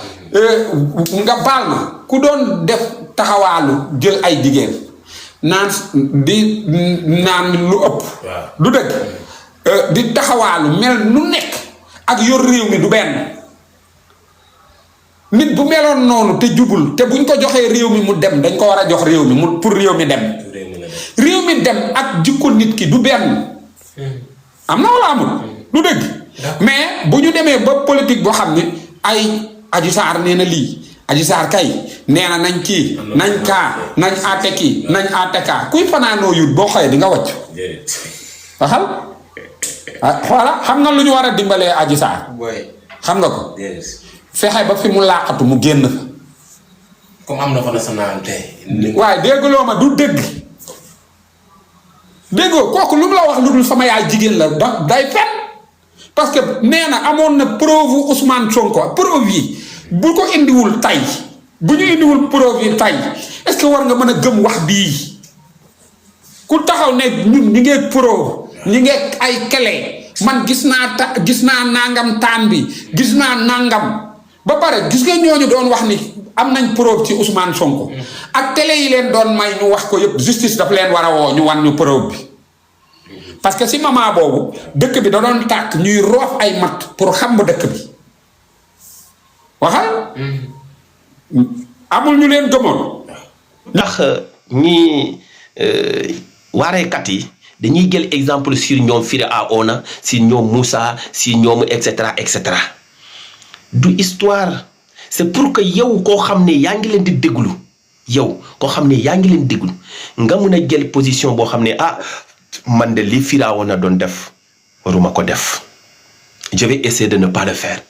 nga baal ma ku doon def taxawaalu jël ay jigéen naan lu ëpp du dëgg di taxawaalu mel nu nekk ak yor réew mi du benn nit bu meloon noonu te jubul te buñ ko joxee réew mi mu dem dañ ko war a jox réew mi mu pour réew mi dem réew mi dem ak jikko nit ki du benn am na wala amul du dëgg mais bu ñu demee ba politique boo xam ne ay Adji Sarr nee na lii Adji Sarr kay nee na nañ kii nañ kaa nañ àtte kii nañ àtte kaa kuy fanaanoo yut boo xëyee di nga wàcc waxal voilà xam nga lu ñu war a dimbalee Adji Sarr xam nga ko fexe ba fi mu làqatu mu génn fa comme am na fa nationalité waaye déggloo ma du dëgg déggoo kooku lu mu la wax lu dul sama yaay jigéen la day fen parce que nee na amoon na preuve Ousmane Sonko preuve yi bu ko indiwul tay bu ñu indiwul preuve yi tay est-ce que war nga mën a gëm wax bii ku taxaw ne ñun ñi ngeeg preuve ñi ngeeg ay clé man gis naa nangam taan bi gis naa nangam ba pare gis nga ñooñu doon wax ni am nañ preuve ci Ousmane Sonko ak télé yi leen doon may ñu wax ko yëpp justice daf leen war a woo ñu wan ñu preuve bi parce que si moment boobu dëkk bi da doon tàkk ñuy roof ay mat pour xam dëkk bi waxal amul ñu leen gëmoon. ndax ñi waareekat yi dañuy jël exemple sur ñoom Firawna si ñoom Moussa si ñoom et cetera du histoire c'est pour que yow koo xam ne yaa ngi leen di déglu yow koo xam ne yaa ngi leen déglu nga mun a jël position boo xam ne man de li Firawna doon def waruma ko def je vais essayer de ne pas le faire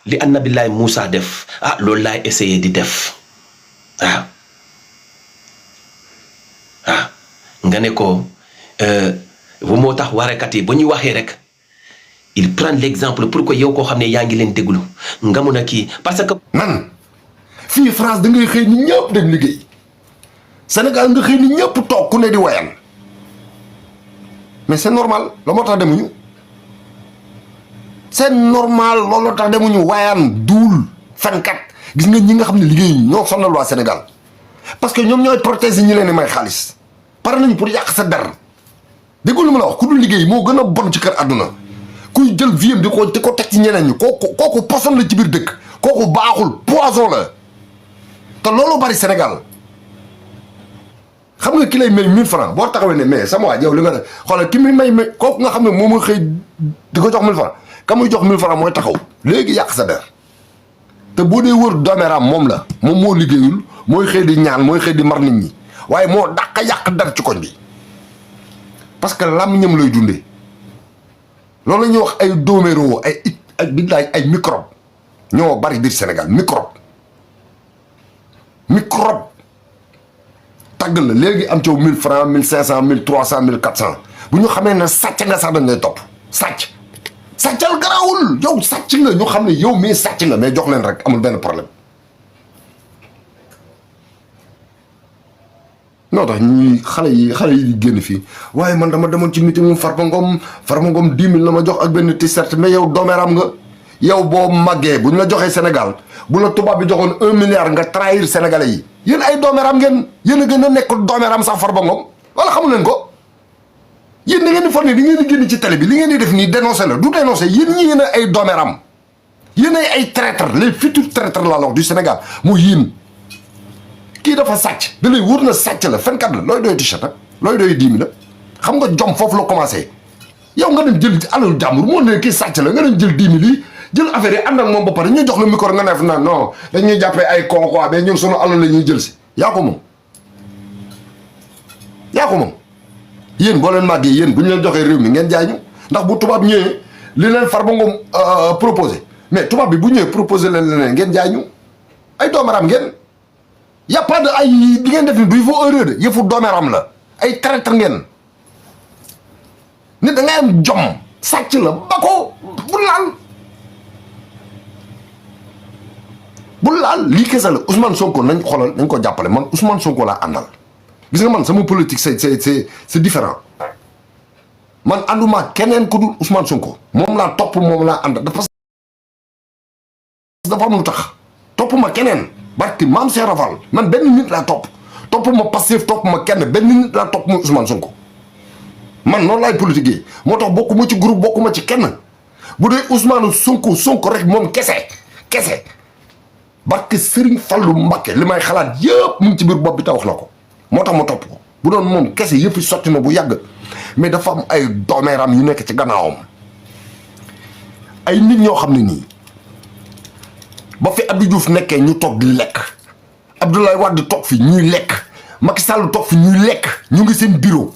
li Annabillahi Moussa def loolu laay essayer di def waaw nga ne ko bu moo tax warekat yi ba ñu waxee rek il prend l'exemple pour que yow koo xam ne yaa ngi leen déglu nga mun a kii parce que. nan fii France da ngay xëy ni ñëpp dem liggéey Sénégal nga xëy ni ñëpp toog ku ne di wayan mais c'est normal la moo tax demuñu c'est normal looloo tax demuñu wayan duul fenkat gis nga ñi nga xam ne liggéeyuñu ñoo sonal waa Sénégal parce que ñoom ñooy protéger ñi leen di may xaalis pare nañu pour yàq sa der déggoo lu ma la wax ku dul liggéey moo gën a bon ci kër àdduna kuy jël viam di ko teg ci ñeneen ñi kooku poson la ci biir dëkk kooku baaxul poison la te loolu bari Sénégal xam nga ki lay may 1000 francs boo taxawee ne mais sama waa yow li nga def xoolal ki muy may kooku nga xam ne moom mooy xëy di ko jox 1000 francs ka muy jox 1000 francs mooy taxaw léegi yàq sa der te boo dee wër doomeeraam moom la moom moo liggéeyul mooy xëy di ñaan mooy xëy di mar nit ñi waaye moo dàq yàq der ci koñ bi parce que làmmiñam lay dundee loolu la ñuy wax ay dooméeroo ay billaay ay microbe ñoo bari biir Sénégal microbe tàgg la léegi am ci 1000 francs 1500 1300 1400 bu ñu xamee ne sàcc nga sax dañ lay topp sàccal garaawul yow sàcc nga ñu xam ne yow mii sàcc nga mais jox leen rek amul benn problème noo tax ñuy xale yi di génn fii waaye man dama demoon ci meeting mu Farba Ngom 10 000 la ma jox ak benn t-shirt mais yow doomeeraam nga yow boo màggee bu ñu la joxee Sénégal bu la tubaab bi joxoon 1 milliard nga trahir sénégalais yi yéen ay doomeeraam ngeen yéen a gën a nekk doomeeraam sax Farba Ngom wala xamu leen ko yéen da ngeen di forne di ngeen di génn ci télé bi li ngeen di def nii dénoncé la du dénoncé yéen ñi yéen ay doomeeraam yéen ay traîtres les futurs traîtres la wax du Sénégal mu yéen kii dafa sàcc da lay wóor na sàcc la fenkat la looy doy t-shirt looy doy 10 000 la xam nga jom foofu la commencé yow nga dem jël alalu jàmbur moo ne kii sàcc la nga dem jël 10 000 yi jël affaire yi ànd ak moom ba pare ñu jox la micro nga neef naan non dañuy jàppee ay con quoi mais ñun sunu alal la ñuy jël si yaa ko moom yéen boo leen màggee yéen bu ñu leen joxee réew mi ngeen jaay ñu ndax bu tubaab ñëwee li leen Farba Ngom proposé mais tubaab bi bu ñëwee proposé leen leneen ngeen jaay ñu ay doomaram ngeen y a pas de ay di ngeen def ni du yëfu heureux de yëfu doomaram la ay traître ngeen nit da ngay am jom sàcc la ba ko bu laal lii kese la Ousmane Sonko nañ xoolal nañ ko jàppale man Ousmane Sonko laa àndal gis nga man sama politique c'est différent man ànduma keneen ku dul Ousmane Sonko moom laa topp moom laa àndal dafa am lu tax topp ma keneen barki maam Cheikh Rafal man benn nit laa topp ma Pastef topp ma kenn benn nit laa topp muy Ousmane Sonko man noonu laay politique yi moo tax bokkuma ci groupe bokkuma ci kenn bu dee Ousmane Sonko rek moom kese barki Serigne Fallou Mbacké li may xalaat yëpp mu ngi ci biir bopp bi te wax na ko moo tax ma topp ko bu doon moom kese yëpp sotti na bu yàgg mais dafa am ay doomeeram yu nekk ci gannaawam ay nit ñoo xam ne nii ba fi Abdou Diouf nekkee ñu toog di lekk Abdoulaye Wade toog fi ñuy lekk Macky Sall toog fi ñuy lekk ñu ngi seen bureau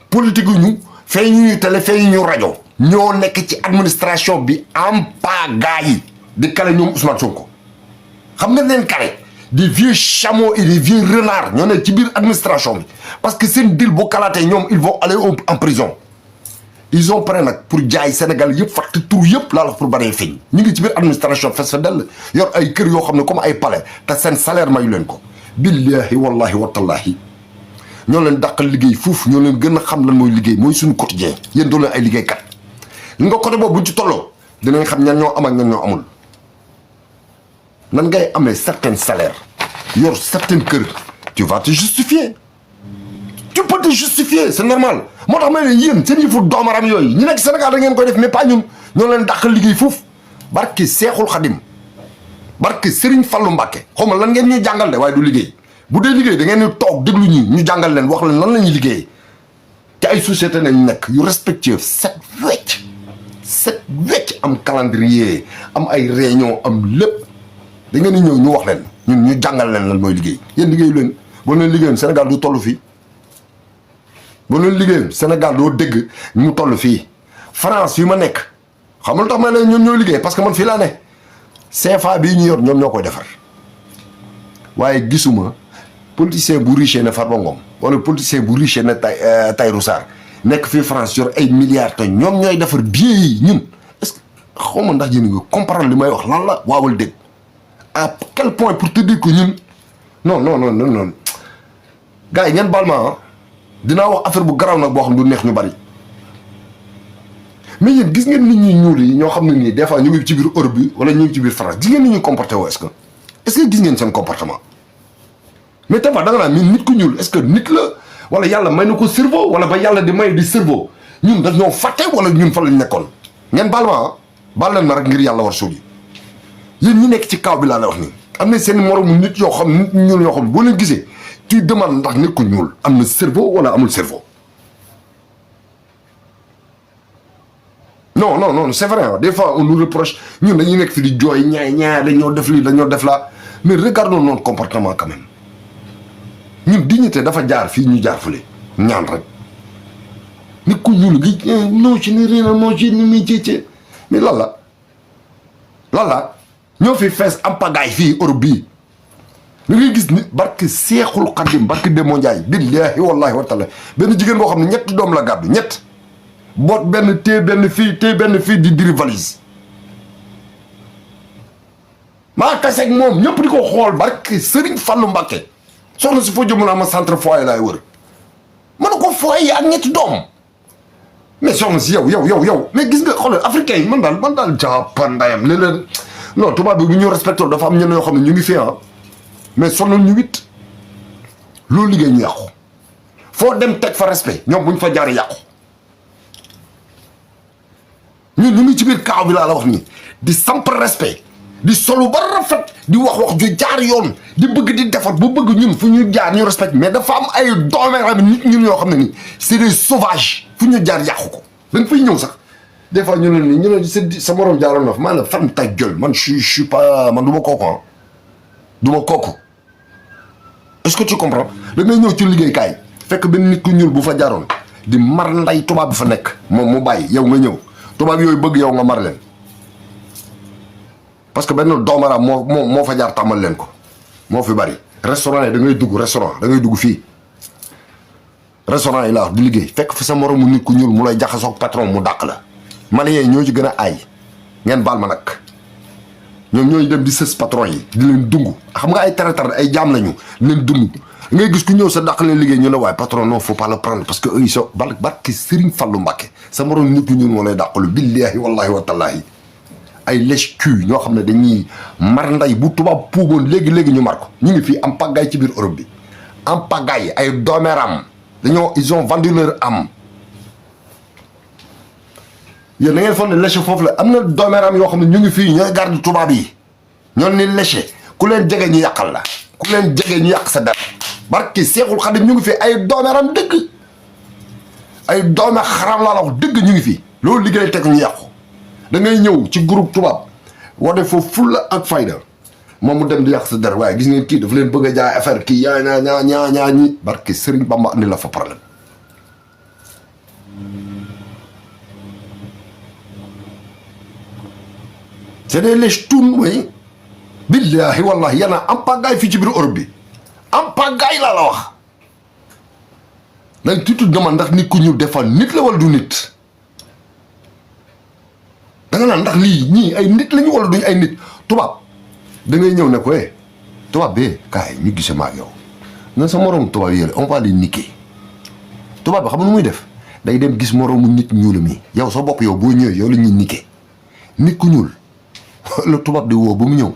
politique ñu fay ñuy télé fay ñu rajo ñoo nekk ci administration bi en pagaille di kale ñoom Ousmane Sonko xam nga leen kale des vieux chameaux et des vieux renards ñoo nekk ci biir administration bi parce que seen deal bu kalaatee ñoom ils vont aller en prison ils ont prêt nag pour jaay Sénégal yëpp fàtte tur yëpp laa la pour baree feeñ ñu ngi ci biir administration fes fa dell yor ay kër yoo xam ne comme ay palais te seen salaire mayu leen ko billahi wallahi watallahi ñoo leen dàqal liggéey foofu ñoo leen gën a xam lan mooy liggéey mooy suñu quotidien yéen doo leen ay liggéeykat li nga côté boobu buñ ci tolloo dinañ xam ñan ñoo am ak ñan ñoo amul nan ngay amee certain salaire yor certain kër tu vas te justifier tu peux te justifier c'est normal moo tax ma ne yéen seen yëfu doomaram yooyu ñu nekk Sénégal da ngeen koy def mais pas ñun ñoo leen dàqal liggéey foofu barki Seexul Xadim barki Serigne Fallou Mbacké xaw ma lan ngeen ñuy jàngal de waaye du liggéey bu dee liggéey da ngeen di toog déglu ñu jàngal leen wax leen lan la ñuy liggéey te ay société nañ nekk yu respectueux set wecc am calendrier am ay réunion am lépp da ngeen di ñëw ñu wax leen ñun ñu jàngal leen lan mooy liggéey yéen liggéeyu leen boo leen liggéeyoon Sénégal du toll fii boo leen liggéeyoon Sénégal doo dégg ñu toll fii France fi ma nekk xam nga lu tax ma ne ñoom ñooy liggéey parce que man fii laa ne CFA bii ñu yor ñoom ñoo koy defar waaye gisuma politicien bu riche ne Farba Ngom wala politicien bu riche ne Tahirou Sarr nekk fii France yor ay milliards te ñoom ñooy defar billets yi ñun est-ce que xaw ma ndax yéen nga comprendre li may wax lan la waawal dégg à quel point pour te dire que ñun non gars yi ngeen baal ma dinaa wax affaire bu garaaw nag boo xam du neex ñu bari mais yéen gis ngeen nit ñi ñuul yi ñoo xam ne nii des fois ñu ngi ci biir Europe bi wala ñu ngi ci biir France gis ngeen ni ñuy comporté woo est-ce que gis ngeen seen comportement mais tafa da nga naan nit ku ñuul est-ce que nit la wala yàlla may na ko cerveau wala ba yàlla di may di cerveau ñun dañoo fàtte wala ñun fa lañ nekkoon ngeen baal ma baal leen ma rek ngir yàlla war suul yi yéen ñi nekk ci kaw bi laa la wax nii am na seen moromu nit yoo xam nit ñuul yoo xam boo leen gisee tu demandes ndax nit ku ñuul am na cerveau wala amul cerveau non c'est vrai des fois on nous reproche ñun dañuy nekk fi di jooy ñaay dañoo def lii dañoo def la mais regardons notre comportement quand même ñun dignité dafa jaar fii ñu jaar fële ñaan rek nit ku ñuul gi non ci ni réena moo ci ni muy jéccee mais lan la ñoo fi fees am pagaay fii Europe bii da ngay gis ni barke Seexul Xadim barke Demba Ndiaye billaahi wallaahi wa taala benn jigéen boo xam ne ñetti doom la gàddu ñett boot benn téye benn fii di diri valise maa taseeg moom ñëpp di ko xool barke Serigne Fallou Mbacké soxna si foo jëm naa ma centre foyer laay wër ma ne ko foyer ak ñetti doom mais soxna si yow mais gis nga xoolal africain yi man daal jàppandayam léeg-léeg non tubaab bi bu ñu respecté dafa am ñenn yoo xam ne ñu ngi fi mais sonal ñu wit loolu liggéey ñu yàqu foo dem teg fa respect ñoom bu ñu fa jaaree yàqu ñun ñu ngi ci biir kaaw bi laa la wax nii di samp respect di solu ba rafet di wax ju jaar yoon di bëgg di defar bu bëgg ñun fu ñu jaar ñu respect mais dafa am ay doomeram nit ñun yoo xam ne nii c'est des sauvages fu ñu jaar yàqu ko da nga fay ñëw sax des fois ñu ne nii ñu ne sa morom jaaroon na fa maanaam fan ta gueule man je suis pas man du ma kooku du ma kooku est-ce que tu comprends da ngay ñëw ci liggéeykaay fekk benn nit ku ñuul bu fa jaaroon di mar nday tubaab bi fa nekk moom mu bàyyi yow nga ñëw tubaab yooyu bëgg yow nga mar leen parce que benn doomaraam moo fa jaar tàmmal leen ko moo fi bari restaurant yi da ngay dugg restaurant da ngay dugg fii restaurant yi laa di liggéey fekk fi sa moromu nit ku ñuul mu lay jaxasoog patron mu dàq la Maliens yi ñoo ci gën a aay ngeen baal ma nag ñoom ñooy dem di sës patron yi di leen dung xam nga ay traître ay jaam lañu di leen dung ngay gis ku ñëw sa dàq leen liggéey ñu ne waaye patron non faut pas le prendre parce que eux ils sont barki Serigne Fallou Mbacké sa morom nit ku ñuul moo lay dàqalu billaahi wallaahi wa tallaahi ay lèche-cul ñoo xam ne dañuy mar nday bu tubaab puuboon léegi ñu mar ko ñu ngi fii am pagaille ci biir Europe bi am pagaille ay doomeram ils ont vendu leur âme yéen da ngeen foog ne léché foofu la am na doomeram yoo xam ne ñu ngi fii ñooy garde tubaab yi ñoon ni léché ku leen jege ñu yàqal la ku leen jege ñu yàq sa der barki Seexul Xadim ñu ngi fii ay doomeram dëgg ay doome xaram laa la wax dëgg ñu ngi fii loolu liggéey teg ñu yàqu da ngay ñëw ci groupe tubaab wane foofu fulla ak fayda moom mu dem di yàq sa der waaye gis ngeen kii dafa leen bëgg a jaay affaire kii yaa ñaa ñi barki Serigne Bamba andi la fa problème c'est des lèche-toun way billaahi wallahi yana am pagaay fii ci biir Europe bi am pagaay laa la wax dañ tuuti dama ndax nit ku ñuul des fois nit la wala du nit da nga naan ndax lii ñii ay nit lañu wala duñu ay nit tubaab da ngay ñëw ne ko tubaab bee kaay ñu gisee ma ak yow nga sa moroom tubaab yële on va les niquer tubaab bi xam nu muy def day dem gis moroomu nit ñuul mi yow sa bopp yow boo ñëwee yow la ñuy niquer nit ku ñuul la tubaab di woo ba mu ñëw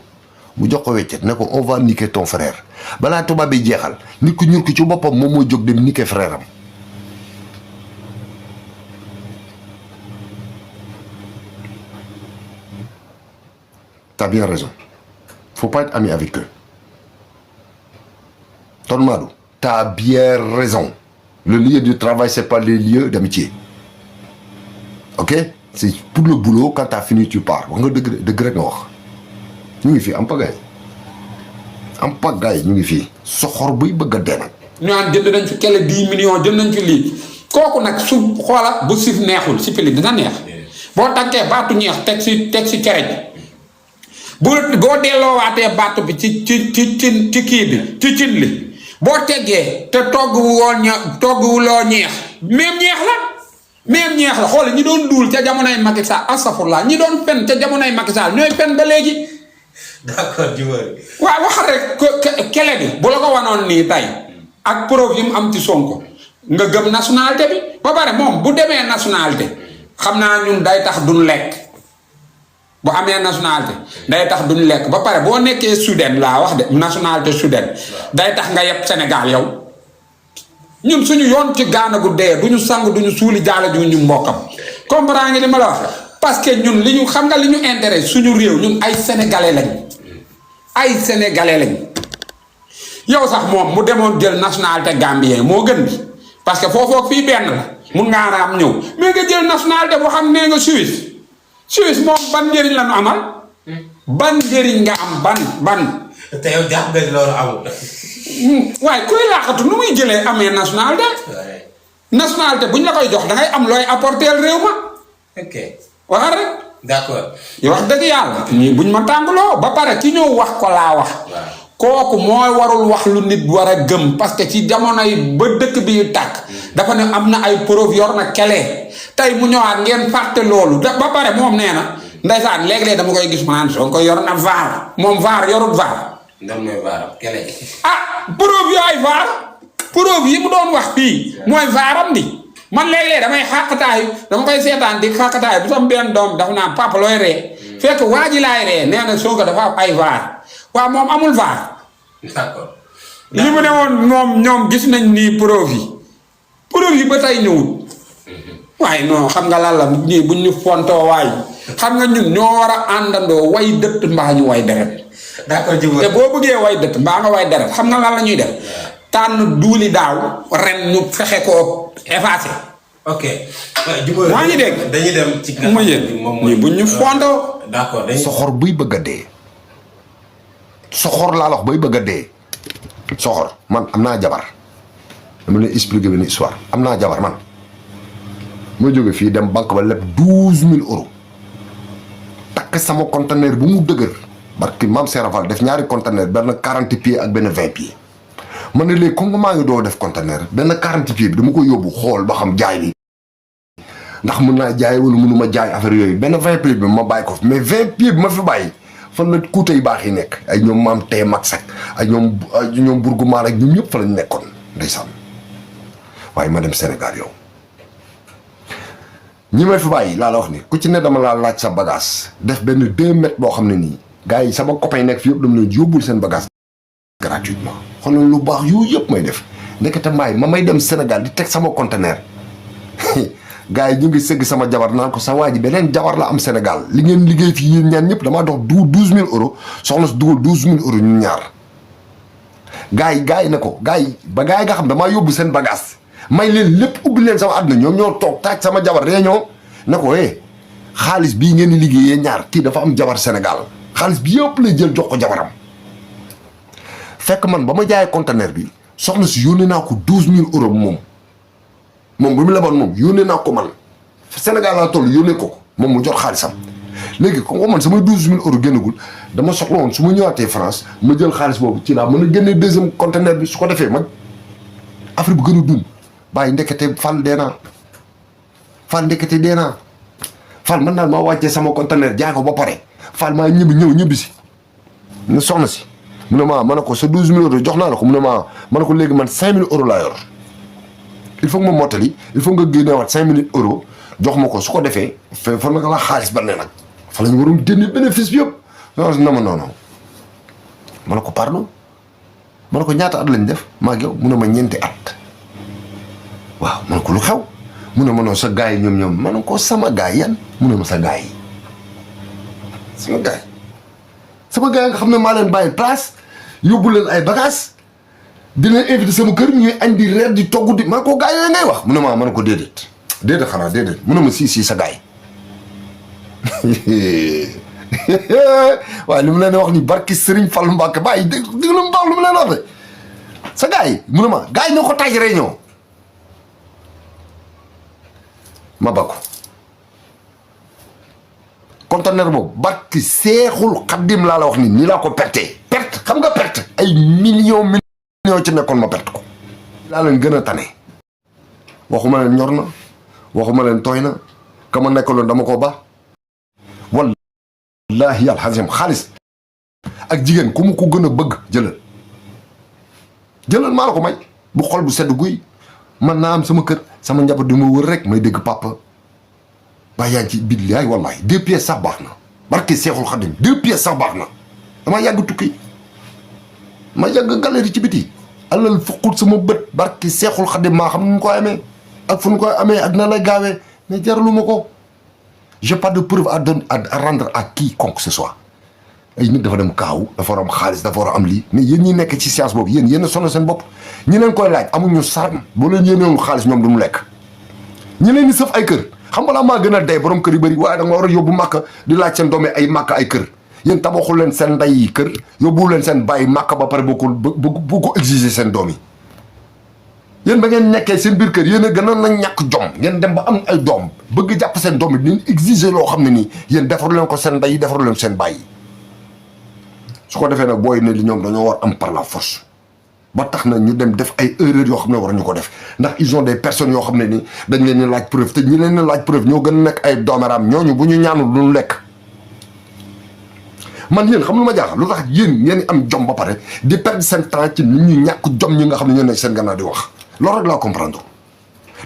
mu jox ko weccet ne ko on va niquer ton frère balaa tubaab bi jeexal nit ku ñuul ki ci boppam moom mooy jóg dem niquer frère am t'as bien raison faut pas être ami avec eux Tonton Madou t'as bien raison le lieu du travail c'est pas les lieux d'amitié ok c'est pour le boulot quand t'as fini tu pars wax nga dëgg rek nga wax ñu ngi fii am pagaay ñu ngi fii soxor buy bëgg a dee nag ñu naan jënd nañ fi kele 10 millions jënd nañ fi lii kooku nag su xoola bu sif neexul si pili dina neex boo takkee baatu ñeex teg si cere boo delloowaatee baatu bi ci kii bi ci cin li boo teggee te togguwuloo ñeex même ñeex la xool ñi doon duul ca jamonoy Macky Sall astafurlah ñi doon fen ca jamonoy Macky Sall ñooy fen ba léegi. d'accord jiwër. waaw wax rek kele bi bu la ko wanoon nii tey ak preuve yi mu am ci Sonko nga gëm nationalité bi ba pare moom bu demee nationalité xam naa ñun day tax duñ lekk bu amee nationalité day tax duñ lekk ba pare boo nekkee Soudan laa wax de nationalité Soudan day tax nga yeb Sénégal yow ñun suñu yoon ci gaana gu dee duñu sang duñu suuli jaala ju ñu mbokkam comprendre nga li ma la wax parce que ñun li ñu xam nga li ñu intérêt suñu réew ñun ay sénégalais lañ yow sax moom mu demoon jël nationalité gambien moo gën bi parce que foofoo fii benn la mun ngaa raam ñëw mais nga jël nationalité boo xam nee nga Suisse moom ban njëriñ la ñu amal ban njëriñ nga am ban te yow jàpp nga ni loolu amul. waaye kuy laaxatu nu muy jëlee amee nationalité buñ la koy jox da ngay am looy apporter réew ma. ok waxal rek. d'accord. yow wax dëgg yàlla ñii buñ ma tàngaloo ba pare ki ñëw wax ko laa wax. kooku mooy warul wax lu nit war a gëm parce que ci jamono yi ba dëkk bi tàkk dafa ne am na ay preuve yor na kele tey mu ñëwaat ngeen fàtte loolu ba pare moom nee na ndeysaan léeg-léeg dama koy gis maanaam soo ko yor na vaar moom vaar yorut vaar. ndax mooy vaaram kele. preuve yooyu vaar preuve yi mu doon wax fii mooy vaaram di man léeg-léeg damay xàqataayu dama koy seetaan di xàqataayu bu sam benn doom dafa naan papa looy ree fekk waa ji laay ree nee na soo ko dafa am ay vaar waaw moom amul vaar. d'accord. li mu ne woon moom ñoom gis nañ nii preuve yi ba tey ñëwul waaye non xam nga lan la ñii buñ ñu fontoo waay xam nga ñun ñoo war a àndandoo way dëtt mbaa ñu way deret. d'accord jubóor te boo bëggee way dëtt mbaa nga way deret xam nga lan la ñuy def tànn duuli daaw ren ñu fexe koo effacé. ok jubóor maa ngi dégg dañuy dem ci. mu yéen ñii buñ ñu fontoo. d'accord soxor buy bëgg a dee soxor laa la wax bay bëgg a dee soxor man am naa jabar dama leen expliquer benn histoire am naa jabar man ma jóge fii dem banque ba leb 12000 euros takk sama conteneur bu mu dëgër barki maam Serafal def ñaari conteneur benn 40 pieds ak benn 20 pieds man ne léegi comme maa ngi doo def conteneur benn 40 pieds bi dama ko yóbbu xool ba xam jaay bi ndax mën naa jaay wala mënuma jaay affaire yooyu benn 20 pieds bi ma bàyyi ko mais 20 pieds bi ma fi bàyyi fan la kuute yu baax yi nekk ay ñoom maam tey mag sax ay ñoom burgumaan ak ñoom ñëpp fa lañ nekkoon ndeysaan waaye ma dem Sénégal yow ñi may fi bàyyi laa la wax ni ku ci ne dama laa laaj sa bagage def benn 2 mètres boo xam ne nii gars yi sama copain nekk fi yëpp dama leen yóbbul seen bagage gratuitement xoolal lu baax yu yëpp may def ndekete maay ma may dem Sénégal di teg sama conteneur gars yi ñu ngi sëgg sama jabar naan ko sa waa ji beneen jabar la am Sénégal li ngeen liggéey fii yéen ñaan ñëpp damaa dox 12000 euros soxna si dugal 12000 euros ñun ñaar gars yi ne ko gars yi nga xam damaa yóbbu seen bagage may leen lépp ubbi leen sama àdduna ñoom ñoo toog taaj sama jabar réunion ne ko xaalis bii ngeen di liggéey yéen ñaar kii dafa am jabar Sénégal xaalis bi yëpp lay jël jox ko jabaram fekk man ba ma jaayee conteneur bi soxna si yónnee naa ko 12000 euros moom bu mu leboon moom yónnee naa ko man Sénégal laa toll yónnee ko moom mu jot xaalisam léegi comme man samay 12000 euros génnagul dama soxla woon su ma ñëwaatee France ma jël xaalis boobu ci laa mën a génnee deuxième conteneur bi su ko defee mag affaire bu gën a dund bàyyi ndekete Fall dee naa Fall ndekete dee naa Fall man daal maa wàccee sama conteneur jaay ko ba pare Fall maa ñibbi si ñu soxna si mu ne ma ne ko sa 12000 euros jox naa la ko mu ne ma ne ko léegi man 5000 euros laa yor il faut que ma mottali il faut nga génneewaat 5000 euros jox ma ko su ko defee fa naka la xaalis ba ne nag fa la ñu waroon génne bénéfice bi yëpp non ma ne ko pardon ma ne ko ñaata at lañ def maa ngi yow mu ne ma ñeenti at waaw ma ne ko lu xew mu ne ma non sa gars yi ñoom ma ne ko sama gars yi yan mu ne ma sa gars yi sama gars yi nga xam ne maa leen bàyyi place yóbbu leen ay bagages di leen invité sama kër ñuy añ di reer di togg di ma ne ko gars yooyu ngay wax mu ne ma ne ko déedéet xanaa déedéet mu ne ma si sa gars yi waaye li mu leen wax ni barki Serigne Fallou Mbacke bàyyi dégg lu mu baax lu mu leen wax de sa gars yi mu ne ma gars yi ñoo ko taaj réunion ma ba ko conteneur boobu barki Seexul Xaddim laa la wax ni nii laa ko perte xam nga perte ay millions ñoo ci nekkoon ma perte ko. laa leen gën a tane waxuma leen ñor na waxuma leen tooy na ka ma nekkaloon dama ko ba wallaahi yàlla xasim xaalis ak jigéen ku mu ko gën a bëgg jëlal maa la ko may bu xol bu sedd guy man naa am sama kër sama njaboot di ma wër rek may dégg papa ba yaa ngi ci billaay wallaahi 2 pièces sax baax na barke Seexul Xadim 2 pièces sax baax na dama yàgg tukki ma yàgg galerie ci biti alal fukkul sama bët barke Seexul Xadim maa xam nu koy amee ak fu nu koy amee ak na lay gaawee mais jaralu ma ko j'ai pas de preuve à donner à rendre à quiconque que ce soit ay nit dafa dem kaaw dafa war a am xaalis dafa war a am lii mais yéen ñi nekk ci science boobu yéen a sonal seen bopp ñi leen koy laaj amuñu saram boo leen yéeneewul xaalis ñoom du mu lekk ñi leen di sëf ay kër xam nga la maa gën a dee borom kër yu bëri waaye da nga war a yóbbu màkk di laaj seen doom ay màkk ay kër yéen tabaxul leen seen ndey yi kër yóbbu leen seen bàyyi màkk ba pare boo ko exiger seen doom yi yéen ba ngeen nekkee seen biir kër yéen a gën a na ñàkk jom ngeen dem ba am ay doom bëgg jàpp seen doom yi di exiger loo xam ne nii yéen defaru leen ko seen ndey yi defaru leen seen bàyyi su ko defee nag booy ne li ñoom dañoo war am par la force ba tax na ñu dem def ay erreurs yoo xam ne war ñu ko def ndax ils ont des personnes yoo xam ne ni dañ leen di laaj preuve te ñi leen di laaj preuve ñoo gën a nekk ay doomeraam ñooñu bu ñu ñaanul duñu lekk man yéen xam lu ma jaaxal lu tax yéen ngeen am jom ba pare di perdre seen temps ci nit ñu ñàkk jom ñi nga xam ne ñoo nekk seen gannaaw di wax loolu rek laa comprendre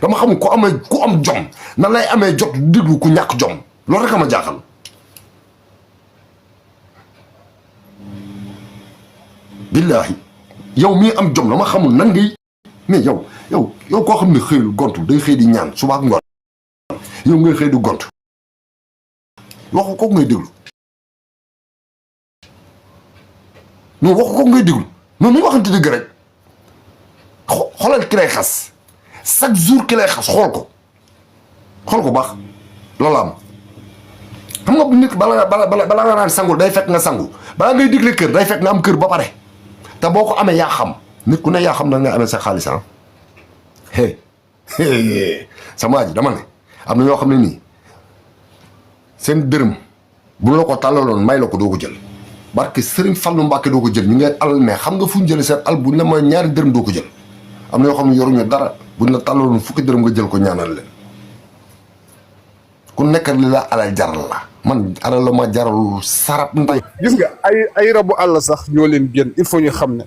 dama xam ku am jom nan lay amee jot déglu ku ñàkk jom loolu rek a ma jaaxal billaahi yow mii am jom la ma xamul nan ngay mais yow koo xam ne xëyul gontu day xëy di ñaan suba ak ngoon yow ngay xëy di gontu waxu ko ngay déglu non waxu ko ngay déglu non nu waxante dëgg rek xoolal ki lay xas chaque jour ki lay xas xool ko baax loolu am xam nga nit bala nga naan sangu day fekk nga sangu balaa ngay digle kër day fekk nga am kër ba pare te boo ko amee yaa xam nit ku ne yaa xam na nga amee sa xaalis ah sama ji dama ne am na ñoo xam ne nii seen dërëm bu la ko tàllaloon may la ko doo ko jël barke Sëriñ Fallu Mbàkke doo ko jël ñu ngay alal mais xam nga fu ñu jëlee seen al buñ la mooy ñaari dërëm doo ko jël am na yoo xam ne yoruñu dara buñ la tàllaloon fukki dërëm nga jël ko ñaanal leen ku nekk li la alal jaral la man alal la ma jaral sarap nday gis nga ay rabu àll sax ñoo leen génn il faut ñu xam ne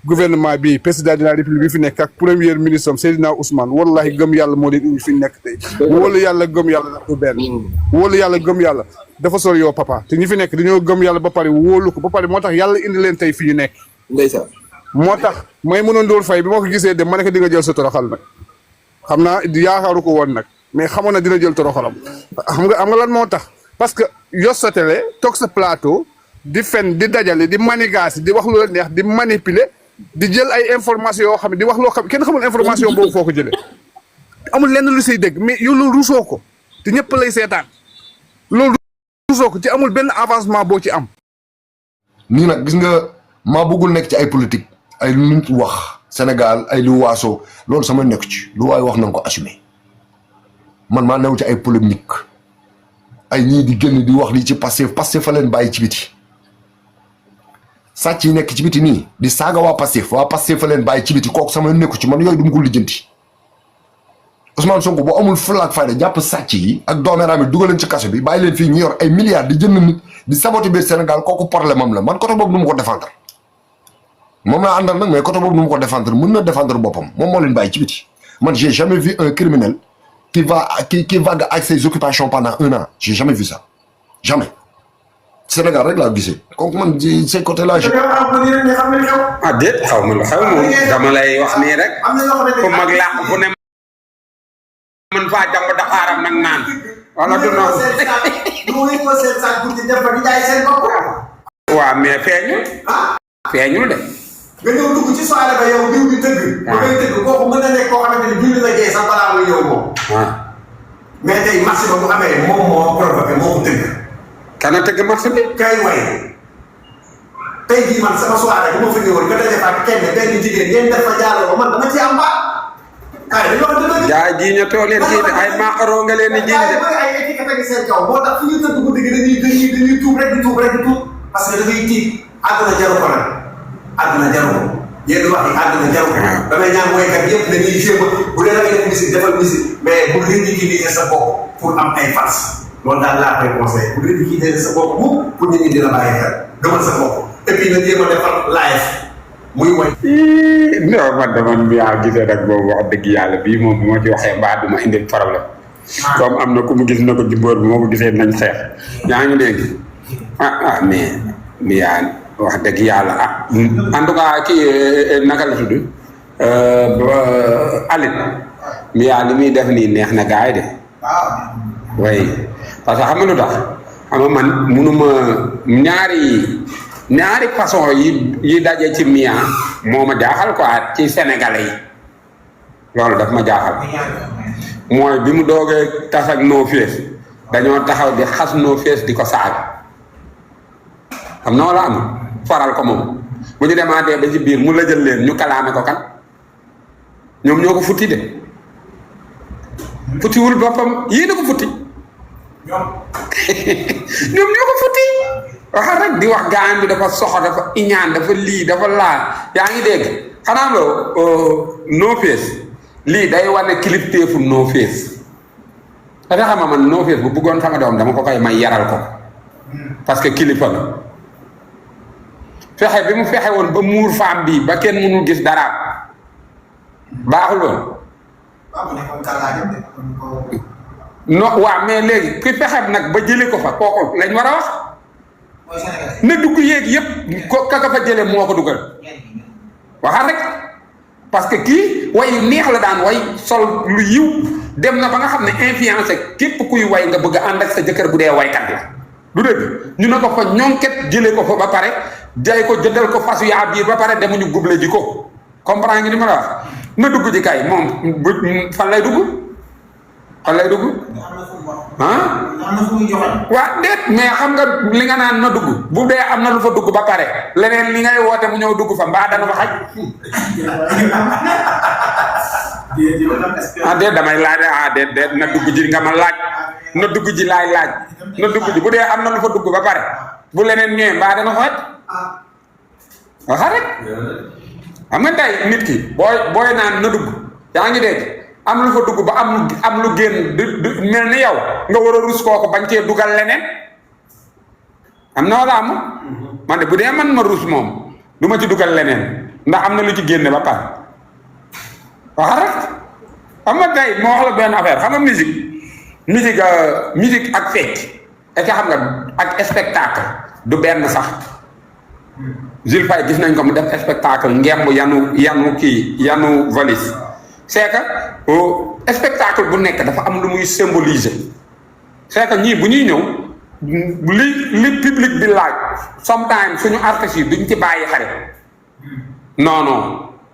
gouvernement bi président de la république bi fi nekk ak premier ministre am Seydina Ousmane wallahi gëm yàlla moo leen indi fi nekk tey wóolu yàlla gëm yàlla dafa benn wóolu yàlla gëm yàlla dafa sori yow papa te ñi fi nekk dañoo gëm yàlla ba pare wóolu ko ba pare moo tax yàlla indi leen tey fi ñu nekk ndeysaan moo tax may mënoon dool fay bi ma ko gisee dem ma ne ko di nga jël sa toroxal nag xam naa yaakaaru ko woon nag mais xamoon na dina jël toroxalam xam nga lan moo tax parce que yor sa télé toog sa plateau di fen di dajale di manigaasi di wax lu la neex di manipuler di jël ay information yoo xam ne di wax loo xam kenn xamul information boobu foo ko jëlee amul lenn lu siy dégg mais yow loolu rusoo ko te ñëpp lay seetaan loolu rusoo ko ci amul benn avancement boo ci am. nii nag gis nga maa bëggul nekk ci ay politique ay lu nit wax Sénégal ay lu waasoo loolu sama nekk ci lu waaye wax na nga ko assumer man maa new ci ay polémique ay ñii di génn di wax lii ci Pastef fa leen bàyyi ci biti sàcc yi nekk ci biti nii di saaga waa Pastef fa leen bàyyi ci biti kooku sama nekku ci man yooyu du ma ko lijjanti Ousmane Sonko boo amul fulla ak fayda jàpp sàcc yi ak doomeeraam yi dugal leen ci kaso bi bàyyi leen fii ñu yor ay milliards di jënd nit di saboter biir Sénégal kooku problème am la man côté boobu nu mu ko défendre moom laa àndal nag mais côté boobu nu mu ko défendre mën na défendre boppam moom moo leen bàyyi ci biti man j'ai jamais vu un criminel qui vague avec ses occupations pendant 1 an j'ai jamais vu ça jamais Sénégal rek laa gisee kooku man ci ces côtés là. ah déet xaw ma lu xew moom dama lay wax nii rek ku mag làq fu ne man faa jàmb daxaaram nag naan wala du noonu. waaw mais feeñul de. nga ñëw dugg ci soirée ba yow diw bi tëgg. waaw ba ngay tëgg kooku mën na nekk koo xamante ni diw la jee sax balaa muy ñëw moom. waaw. mais tey marché ba bu amee moom moo provoqué moo ko tëgg. kana tëgg marché bi. kay way tey jii man sama soirée bu ma fa ñëwoon nga daje fa kenn benn jigéen ngeen def fa jaaroo man dama ci am baat. kay dañoo wax dëgg. jaay jiiñatoo leen kii de ay maaxaroo nga leen di jiiñ de. ay étiquette ak seen kaw moo tax fu ñu tëdd guddi gi dañuy tuub rek di tuub parce que dafay tiit àdduna jaru ko nag àdduna jaru ko yéen wax yi àdduna jaru ko damay ñaan woykat yëpp dañuy jéem bu dee da ngay def musique defal musique mais bu ridiculiser sa bopp pour am ay fans loolu daal laa koy conseillé bu ridiculiser sa bopp pour nit ñi dina bàyyi xel gëmal sa bopp et puis nga jéem a defal live muy woy non man de man yaa gisee nag boobu wax dëgg yàlla bii moom bu ma ci waxee mbaa du ma indil problème comme am na ku mu gis na ko jubóor bi moo ko gisee nañ xeex yaa ngi dégg mais yaa wax dëgg yàlla en tout cas kii naka la tudd Aline mi yaa li muy def nii neex na gaay de way parce que xam nga lu tax xam nga man munuma ñaari façon yi daje ci Mia moo ma jaaxal quoi ci sénégalais yi loolu daf ma jaaxal mooy bi mu doogee tas ak No Face dañoo taxaw di xas No Face di ko saaga xam na wala am faral ko moom bu ñu demaatee ba ci biir mu la jël leen ñu kalaame ko kan ñoom ñoo ko futti de futtiwul boppam yéen a ko futti ñoom ñoo ko futti waxal rek di wax gaan bi dafa soxo dafa iñaan dafa lii dafa laa yaa ngi dégg xanaa loo No Face lii day wane kilifteefu No Face dafa xam man No Face bu bëggoon sama doom dama ko koy may yaral ko parce que kilifa la fexe bi mu fexe woon ba muur femme bi ba kenn mënul gis dara baaxul woon non waaw mais léegi ki fexe nag ba jële ko fa kooku lañ war a wax na dugg yéeg yëpp ko kaka fa jële moo ko dugal waxal rek parce que kii way neex la daan way sol lu yiw dem na ba nga xam ne influencé képp kuy way nga bëgg a ànd ak sa jëkkër bu dee waykat la du dëgg ñu ne ko fa ñonket jëlee ko fa ba pare jaay ko jëndal ko fasu yaa biir ba pare demuñu guble ji ko comprendre nga ni ma la wax na dugg ji kay moom bu fan lay dugg waa déet mais xam nga li nga naan na dugg bu dee am na lu fa dugg ba pare leneen li ngay woote mu ñëw dugg fa mbaa dana fa xaj déet damay laaj déet na dugg ji nga ma laaj na dugg ji laaj na dugg ji bu dee am na lu fa dugg ba pare bu leneen ñëwee mbaa dana fa xaj waxa rek xam nga tey nit ki booy naan na dugg yaa ngi dégg am lu fa dugg ba am lu génn du mel ni yow nga war a rus kooku bañ cee dugal leneen am na wala am man de bu dee man ma rus moom du ma ci dugal leneen ndax am na lu ci génne ba pare wax rek xam nga tey moo wax la benn affaire xam nga musique ak fecc et xam nga ak spectacle du benn sax Jules Faye gis nañ ko mu def spectacle ngemb yanu valise c'est que spectacle bu nekk dafa am lu muy symboliser c'est que ñii bu ñuy ñëw li public bi laaj sometimes suñu artistes yi duñ ci bàyyi xarit non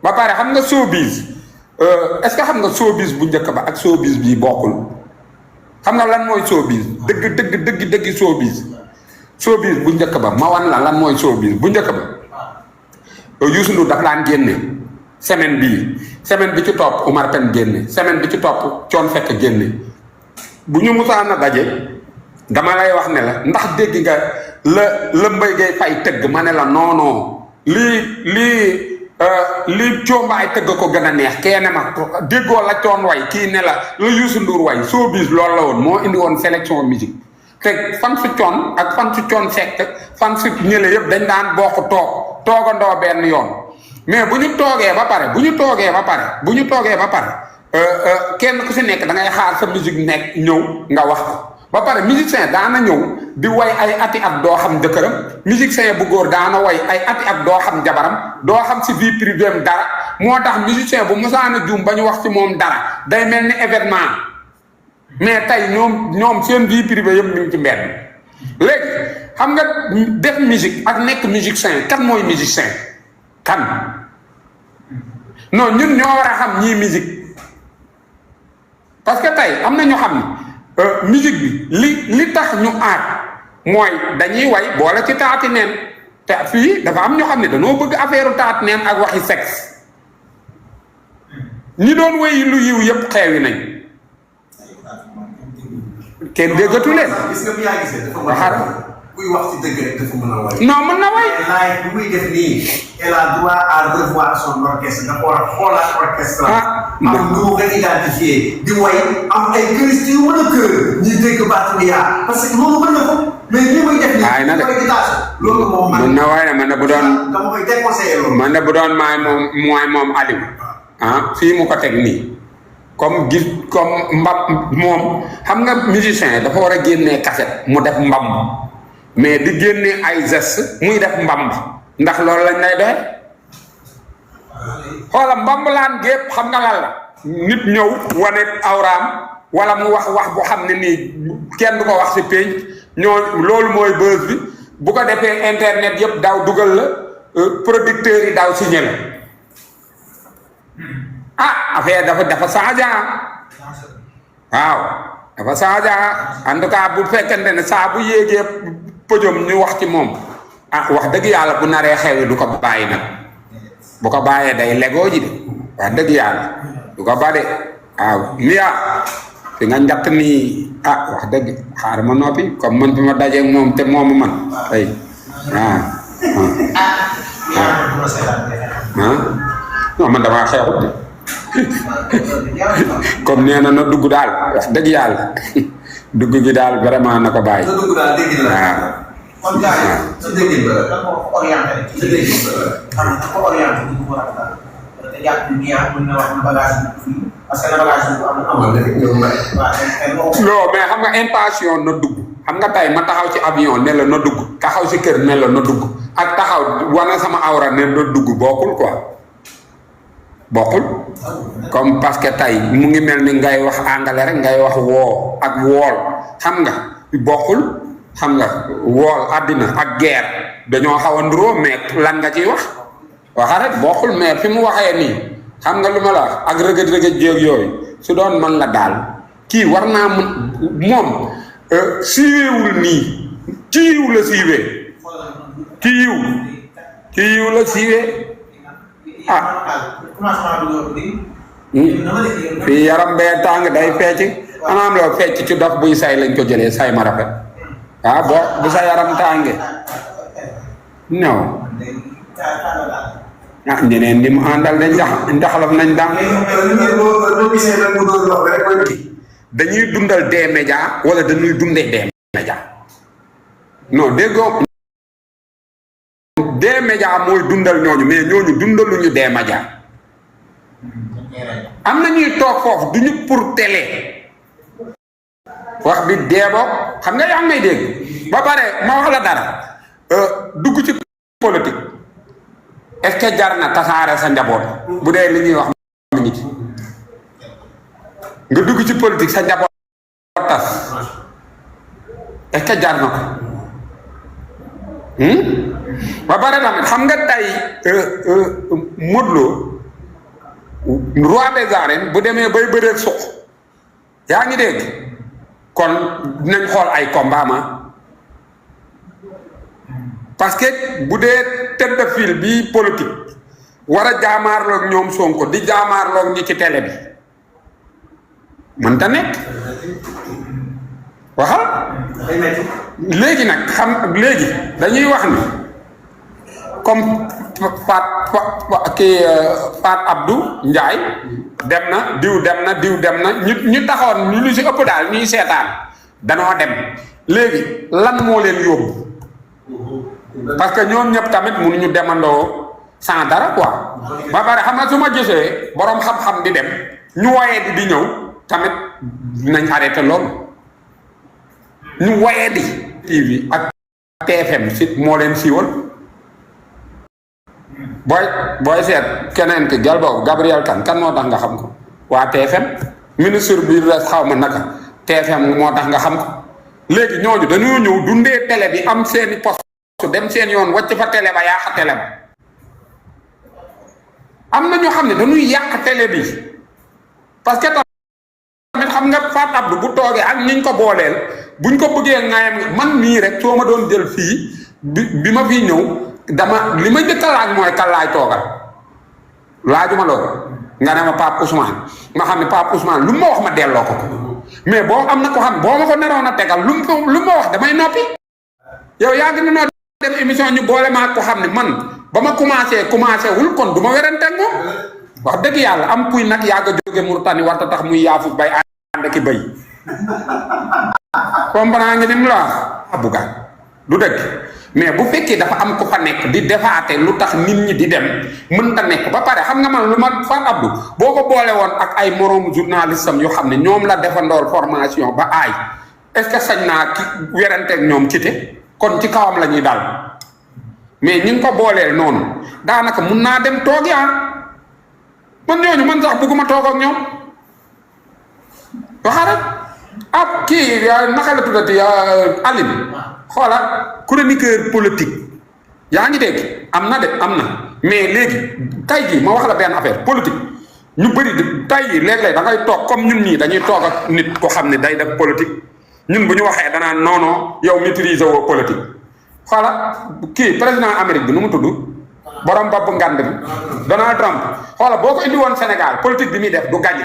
ba pare xam nga showbiz est-ce que xam nga showbiz bu njëkk ba ak showbiz bii bokkul xam nga lan mooy showbiz dëgg showbiz bu njëkk ba ma wan la lan mooy showbiz bu njëkk ba Youssou Ndour daf laan génne semaine bi ci topp Omar Pène génne semaine bi ci topp Thione Seck génne bu ñu musaan a daje dama lay wax ne la ndax dégg nga la Mbaye Gueye Faye tëgg ma ne la non lii coombaay tëgg ko gën a neex kenn ma déggoo la Thione way kii ne la Youssou Ndour way showbiz loolu la woon moo indi woon sélection musique te fan su Thione ak fan su Thione Seck fan su ñële yëpp dañ daan bokk toogandoo benn yoon mais bu ñu toogee ba pare kenn ku si nekk da ngay xaar sa musique nekk ñëw nga wax ko ba pare musicien daana ñëw di way ay ati at doo xam jëkkëram musicien bu góor daana way ay ati at doo xam jabaram doo xam si vie privée am dara moo tax musicien bu musaana juum ba ñu wax ci moom dara day mel ni événement mais tey ñoom seen vie privée yëpp mi ngi ci mbedd léegi xam nga def musique ak nekk musicien kan mooy musicien kan non ñun ñoo war a xam ñii musique parce que tey am na ñu xam ne musique bi li tax ñu aat mooy dañuy way boole ci taati neen te fii dafa am ñoo xam ne dañoo bëgg affaire taati neen ak waxi sexe ñi doon way lu yiw yëpp xeewi nañ kenn déggatu leen gis nga bi yaa gisee dafa waxar kuy wax ci dëgg rek dafa mën a way. non mën na way. laay bu muy def nii elle a droit à revoir son orchestre nga ko war a xoolaat orchestre. am nu mu ko identifié di way am ay choriste yu mën a kër ñi dégg baatu yaa parce que loolu mën na ko mais li muy def nii. ay na de loolu moom mën na way man na bu doon dama koy déconseillé loolu. man na bu doon moom Aliou fii mu ko teg nii comme moom xam nga musicien dafa war a génnee cassette mu def mbamb mais di génnee ay geste muy def mbamb ndax loolu lañ lay doxe xoola mbambalaan gépp xam nga lan la nit ñëw wane awraam wala mu wax bu xam ne nii kenn du ko wax si pénc loolu mooy buzz bi bu ko defee internet yëpp daw dugal la producteurs yi daw signé la affaire dafa changé waaw dafa changé en tout cas bu fekkente ne saa bu yéegee pëjom ñu wax ci moom wax dëgg yàlla bu naree xewi du ko bàyyi nag bu ko bàyyee day legoo ji de wax dëgg yàlla du ko ba de waaw Mia fi nga njatt nii wax dëgg xaar ma noppi comme man bi ma dajeeg moom te moomu man ay non man damaa xeexut de comme nee na dugg daal wax dëgg yàlla dugg gi daal vraiment na ko bàyyi. waaw. kon gars yi sa déggin ba da ko orienté sa déggin ba xam nga da ko orienté di ko war a daal te jàpp ni mën na wax na bagage bi fii parce que na bagage bi amul non mais xam nga intention na dugg xam nga tey ma taxaw ci avion ne la na dugg taxaw ci kër ne la na dugg ak taxaw wane sama awra ne na dugg bokkul quoi bokkul comme parce que tey mu ngi mel ni ngay wax anglais rek ngay wax woo ak wool xam nga bokkul xam nga wool àddina ak guerre dañoo xaw a nduroo mais lan nga ciy wax waxa rek bokkul mais fi mu waxee nii xam nga lu ma la wax ak rëgëj jéeg yooyu su doon man la daal kii war naa mën moom siiweewul nii ci yiw la siiwee ci yiw la siiwee fii yaram bee tàng day fecc anaam loo fecc ci dof buy say lañ ko jëlee say ma rafet bu sa yaram tànge non ñeneen ñi mu àndal de njaxlaf nañ daan dañuy dundal des médias wala dañuy dundee des médias non déggoo des médias mooy dundal ñooñu mais ñooñu dundaluñu des médias am na ñuy toog foofu duñu pour télé wax bi deeboo xam nga yaa ngi may dégg ba pare ma wax la dara dugg ci politique est-ce que jar na tasaare sa njaboot bu dee li ñuy wax mi ngi ci nga dugg ci politique sa njaboot tas est-ce que jar na ko ba pare tamit xam nga tey Modou Lo roi des arènes bu demee bay bëreeg suq yaa ngi dégg kon dinañ xool ay combat ma parce que bu dee tête de file bi politique war a jaamaarloog ñoom Sonko di jaamaarloog ñi ci télé bi mënta nekk waxal léegi nag xam léegi dañuy wax ni comme Fat Abdou Ndiaye dem na diw dem na ñu taxoon ñu lu si ëpp daal ñuy seetaan danoo dem léegi lan moo leen yóbbu parce que ñoom ñëpp tamit mënuñu demandoo sans dara quoi ba pare xam nga su ma gisee borom xam-xam di dem ñu wayee di ñëw tamit dinañ arrêté loolu ñu wayee di TV ak TFM si moo leen siiwal booy seet keneen ki gel boobu Gabriel Kane kan moo tax nga xam ko waa TFM ministre bi la xaw ma naka TFM moo tax nga xam ko léegi ñooñu dañoo ñëw dundee télé bi am seeni poste dem seen yoon wàcc fa télé ba yàq télé ba am na ñoo xam ne dañuy yàq télé bi parce que tamit xam nga Fat Abdou bu toogee ak ñiñ ko booleel buñ ko bëggee ngaayam man mii rek soo ma doon jël fii bi ma fii ñëw dama li ma njëkk a laaj mooy kan laay toogal laajuma loolu nga ne ma Pape Ousmane ma xam ne Pape Ousmane lu ma wax ma delloo ko mais boo am na ko xam boo ma ko neroon a tegal lu ma wax damay noppi yow yàgg na noo def émission ñu boole maa ko xam ne man ba ma commencé wul kon du ma werante ak moom wax dëgg yàlla am kuy nag yàgg a jóge Mauritanie warta tax muy yaafus bay ànd ki bëy comprendre nga ni mu la Bougane du dëgg mais bu fekkee dafa am ko fa nekk di defaate lu tax nit ñi di dem mënta nekk ba pare xam nga man lu ma Fat Abdou boo ko boole woon ak ay moroomu journaliste am yoo xam ne ñoom la defandool formation ba aay est-ce que sañ naa ki weranteeg ñoom cité kon ci kawam la ñuy dal mais ñi nga ko booleel noonu daanaka mun naa dem toog yaa man ñooñu man sax bëgguma toog ak ñoom waxa rek ab kii naka la tuddati Aline xoola chroniqueur politique yaa ngi dégg am na de am na mais léegi tay ji ma wax la benn affaire politique ñu bëri di tay ji léeg-léeg da ngay toog comme ñun ñii dañuy toog ak nit ko xam ne day def politique ñun bu ñu waxee danaa non yow maîtriser woo politique xoola kii président Amérique bi nu mu tudd borom bopp ngand bi Donald Trump xoola boo ko indi woon Sénégal politique bi muy def du gagné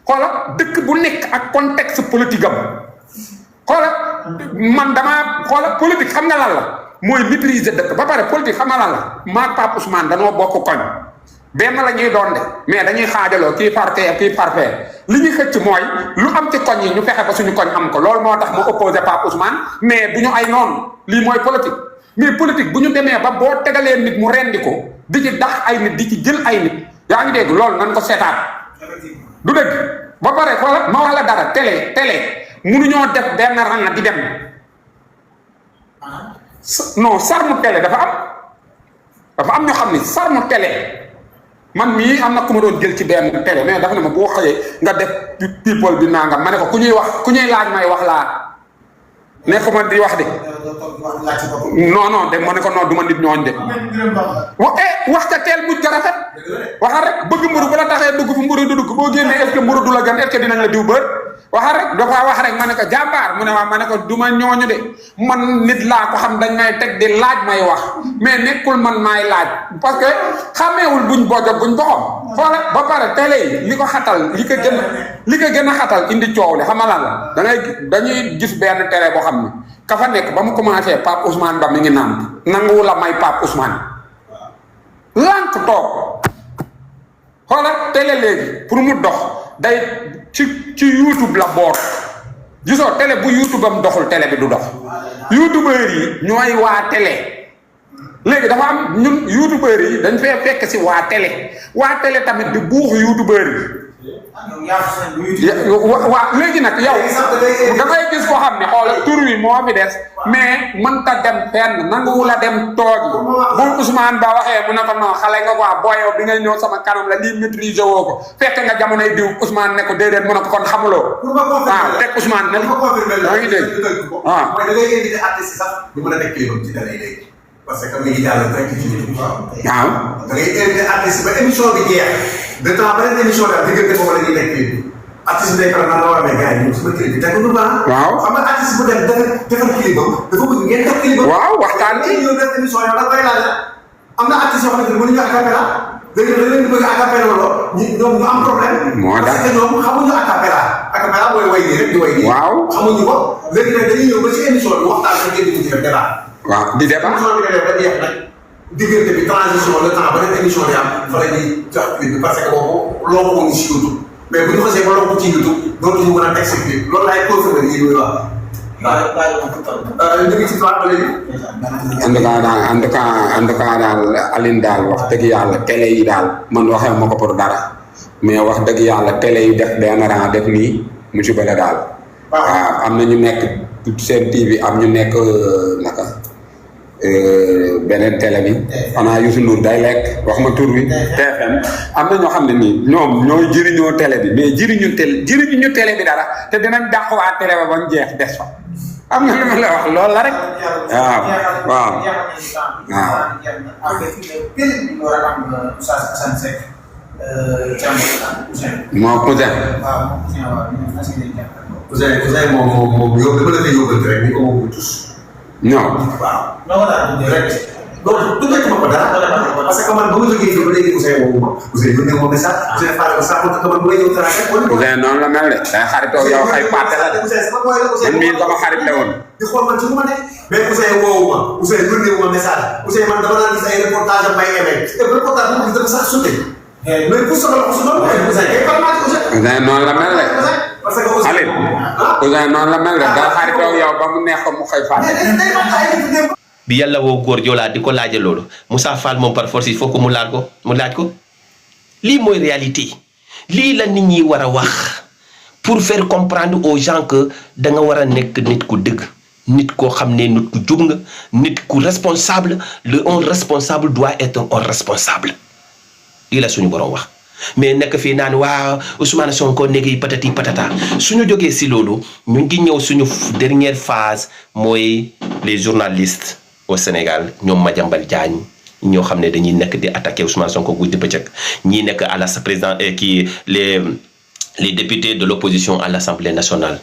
xoola dëkk bu nekk ak contexte politique am xoola man damaa xoola politique xam nga lan la mooy maîtriser dëkk ba pare politique xam nga lan la maag Pape Ousmane danoo bokk koñ benn la ñuy doon de mais dañuy xaajaloo kii farfee kii farfee li ñu xëcc mooy lu am ci koñ yi ñu fexe ba suñu koñ am ko loolu moo tax ma opposé Pape Ousmane mais du ñu ay noonu lii mooy politique mais politique bu ñu demee ba boo tegalee nit mu rendi ko di ci dax ay nit di ci jël ay nit yaa ngi dégg loolu nan ko seetaat du dëgg ba pare xoola ma wax la dara télé mënuñoo def benn rang di dem non sarmu télé dafa am ñoo xam ni sarmu télé man mii am na ku ma doon jël ci benn télé mais dafa ne ma boo xëyee nga def people bi nangam ma ne ko ku ñuy laaj may wax laa nekk ma di wax de non de ma ne ko non du ma nit ñooñ de wax ca teel mujj ga rafet waxal rek bëgg mburu bu la taxee dugg fu mburu du dugg boo génnee est-ce que mburu du la gën est-ce que dinañ la diw bër waxal rek dafa wax rek ma ne ko jàmbaar mu ne waaw ma ne ko du ma ñooñu de man nit laa ko xam dañ may teg di laaj may wax mais nekkul man maay laaj parce que xàmmeewul buñ bojo buñ boxom xoole ba pare télé yi li ko xatal li ko gën a xatal indi coow li xamal la dañuy gis benn télé boo xam ne ka fa nekk ba mu commencé Pape Ousmane Ba mi ngi naan nanguwu la may Pape Ousmane lànk toog xoola télé léegi pour mu dox day ci YouTube la boor gisoo télé bu YouTube am doxul télé bi du dox youtubeurs yi ñooy waa télé léegi dafa am ñun youtubeurs yi dañ fee fekk si waa télé tamit di buux youtubeurs yi waa léegi nag yow dafay gis ko xam ne xoola tur wi moo fi des mais mënta dem fenn nanguwu la dem toogi bu Ousmane Ba waxee mu ne ko non xale nga quoi booyow bi ngay ñëw sama kanam la lii maîtriser woo ko fekk nga jamonoy diw Ousmane ne ko déedéet mu ne ko kon xamuloo waaw teg Ousmane na li yaa ngi dégg waaw mooy da ngay invité artiste sax du mën a teg clipam ci télé léegi parce que mi ngi jàll rek ci YouTube waaw da ngay invité artiste ba émission bi jeex de temps beneen émission bi diggante foofu la ñuy nekk clip bi artiste bi day faral naa la war a may gars yi ñëw sama clip bi teg lu baax waaw xam nga artiste bu dem defar clipam dafa bëgg ngeen def clipam waaw waxtaan ci ñëw def émission yow da koy laaj am na artiste yoo xamante ne mënuñu acapella léegi da leen di bëgg acapella loolu ñoom ñu am problème parce que ñoom xamuñu acapella mooy way nii rek di way nii waaw xamuñu ko léegi nag dañuy ñëw ba ci émission bi waxtaan ak ngeen di def débat waaw di débat émission bi demee ba jeex nag diggante bi transition le temps ba def émission bi am fa la ñuy jox clip bi parce que boobu loo ko ngi si YouTube mais bu ñu xasee ba loo ko ci YouTube dootuñu mën a teg si clip loolu laay confirmé nii muy wax ñu ngi ci plan ba léegi en tout cas daal Aline daal wax dëgg yàlla télé yi daal man waxee ma ko pour dara mais wax dëgg yàlla télé yi def benn rang def nii musiba la daal waaw am na ñu nekk seen TV am ñu nekk naka beneen télé bi xanaa Youssou Ndour day lekk wax ma tur bi TFM am na ñoo xam ne nii ñoom ñooy jëriñoo télé bi mais jëriñu télé bi dara te dinañ dàq waa télé ba ñu jeex des fa am nga li ma la wax loolu la rek waaw moo cousin moom yóbbu dama la koy yóbbante rek ni ko moom tus non waaw direct non du nekk ma ko dara parce que man ba ma jógee fii ba léegi Ousseyn woowu ma Ousseyn yónnee ma message Ousseyn faale ko sax man man bu may ñëw teraanga Ousseyn noonu la mel de day xaritoo yow ay paate la de man mii sama xarit la woon di xool man ci lu ma nekk mais Ousseyn woowu ma Ousseyn yónnee ma message Ousseyn man dama daan gis ay reportage am may aimé te reportage bu ma gis dafa sax sauté mais pour sama loxo su doon Ousseyn kay par maa Ousseyn noonu la mel de parce que Ousseyn Ousseyn noonu la mel de day xaritoo yow ba mu neex ko mu xëy faate bi yàlla woo góor joolaa di ko laaje loolu Moussa Fall moom par force il faut que mu laaj ko lii mooy réalité lii la nit ñi war a wax pour faire comprendre aux gens que da nga war a nekk nit ku dëgg nit koo xam ne nit ku jub nga nit ku responsable un responsable doit être un responsable lii la suñu borom wax mais nekk fii naan waa Ousmane Sonko néegi patati patata suñu jógee si loolu ñu ngi ñëw suñu dernière phase mooy les journalistes au Sénégal ñoom Madiambal Diagne ñoo xam ne dañuy nekk di attaquer Ousmane Sonko guddi bëccëg ñii nekk à la président qui les députés de l'opposition à l'Assemblée nationale.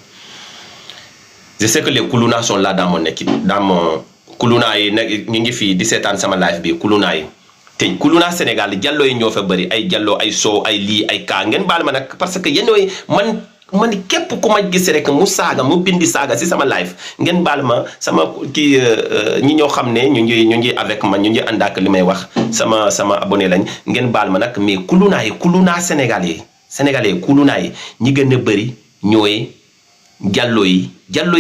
Je sais que les Koulouna sont là dans mon équipe dans mon Koulouna yi nekk ñu ngi fii di seetaan sama live bi Koulouna yi te Koulouna Sénégal jàlloo yi ñoo fa bëri ay jàlloo ay soow ay lii ay kaa ngeen baal ma nag parce que yéen ñooy man képp ku ma gis rek mu saaga mu bindi saaga si sama live ngeen baal ma sama kii ñi ñoo xam ne ñu ngi avec man ñu ngi ànd ak li may wax sama abonné lañ ngeen baal ma nag mais Koulouna sénégalais Koulouna yi ñi gën a bëri ñooy jàlloo yi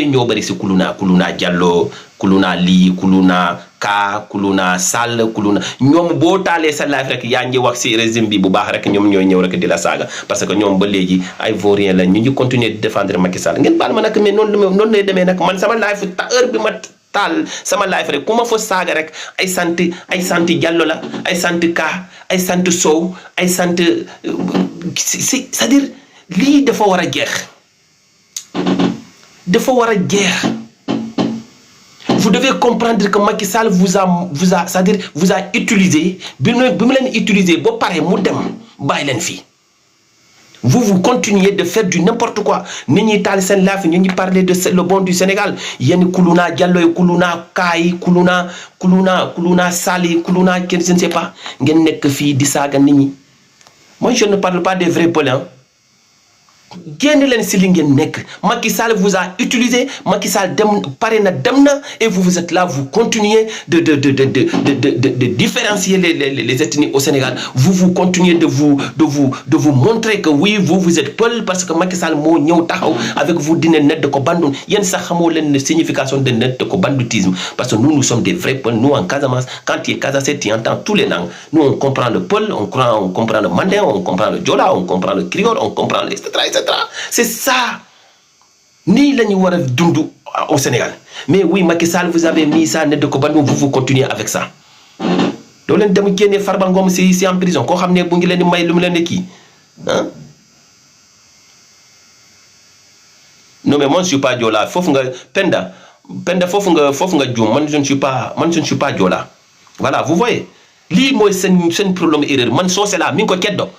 ñoo bëri si Koulouna jàlloo Koulouna lii Koulouna ka Koulouna Sall Koulouna ñoom boo taalee sa live rek yaa ngi wax si régime bi bu baax rek ñoom ñooy ñëw rek di la saaga parce que ñoom ba léegi ay vaurien la ñu ngi continuer di défendre Macky Sall ngeen baal ma nag mais noonu lay demee nag man sama live heure bi ma taal sama live rek ku ma fa saaga rek ay sant Diallo la ay sant Ka ay sant Sow ay sant c'est-à-dire lii dafa war a jeex vous devez comprendre que Macky Sall vous a c'est-à-dire vous a utilisé bi mu leen utilisé ba pare mu dem bàyyi leen fii vous continuez de faire du n'importe quoi nit ñi taal seen laaf ñu ngi parler de le bon du Sénégal yéen Koulouna Diallo yi Koulouna Kaay Koulouna Sali Koulouna kenn je ne sais pas ngeen nekk fii di saaga nit ñi moi je ne parle pas des vrais Pelins génn leen si li ngeen nekk Macky Sall vous a utilisé Macky Sall pare na dem na et vous êtes là vous continuez de différencier les ethnies au Sénégal vous continuez de vous montrer que oui vous êtes Peul parce que Macky Sall moo ñëw taxaw avec vous dina net de ko bandun yéen sax xamoo leen signification de net de ko banditisme parce que nous sommes des vrais Peuls nous en Casamance quand tu es Casacé tu entends tous les langues nous on comprend le Peul on comprend le Mandin on comprend le Diola on comprend le Kriol on comprend etc. C'est ça nii la ñu war a dund au Sénégal mais oui Macky Sall vous avez mis ça net de ko bandun vous continuez avec ça doo leen dem génne Farba Ngom si en prison koo xam ne bu ngi leen di may lu mu leen di kii ah non mais moi je suis pas Joola foofu nga Penda foofu nga juum man je ne suis pas Joola voilà vous voyez lii mooy seen problème erreur man soose la mi ngi ko keddo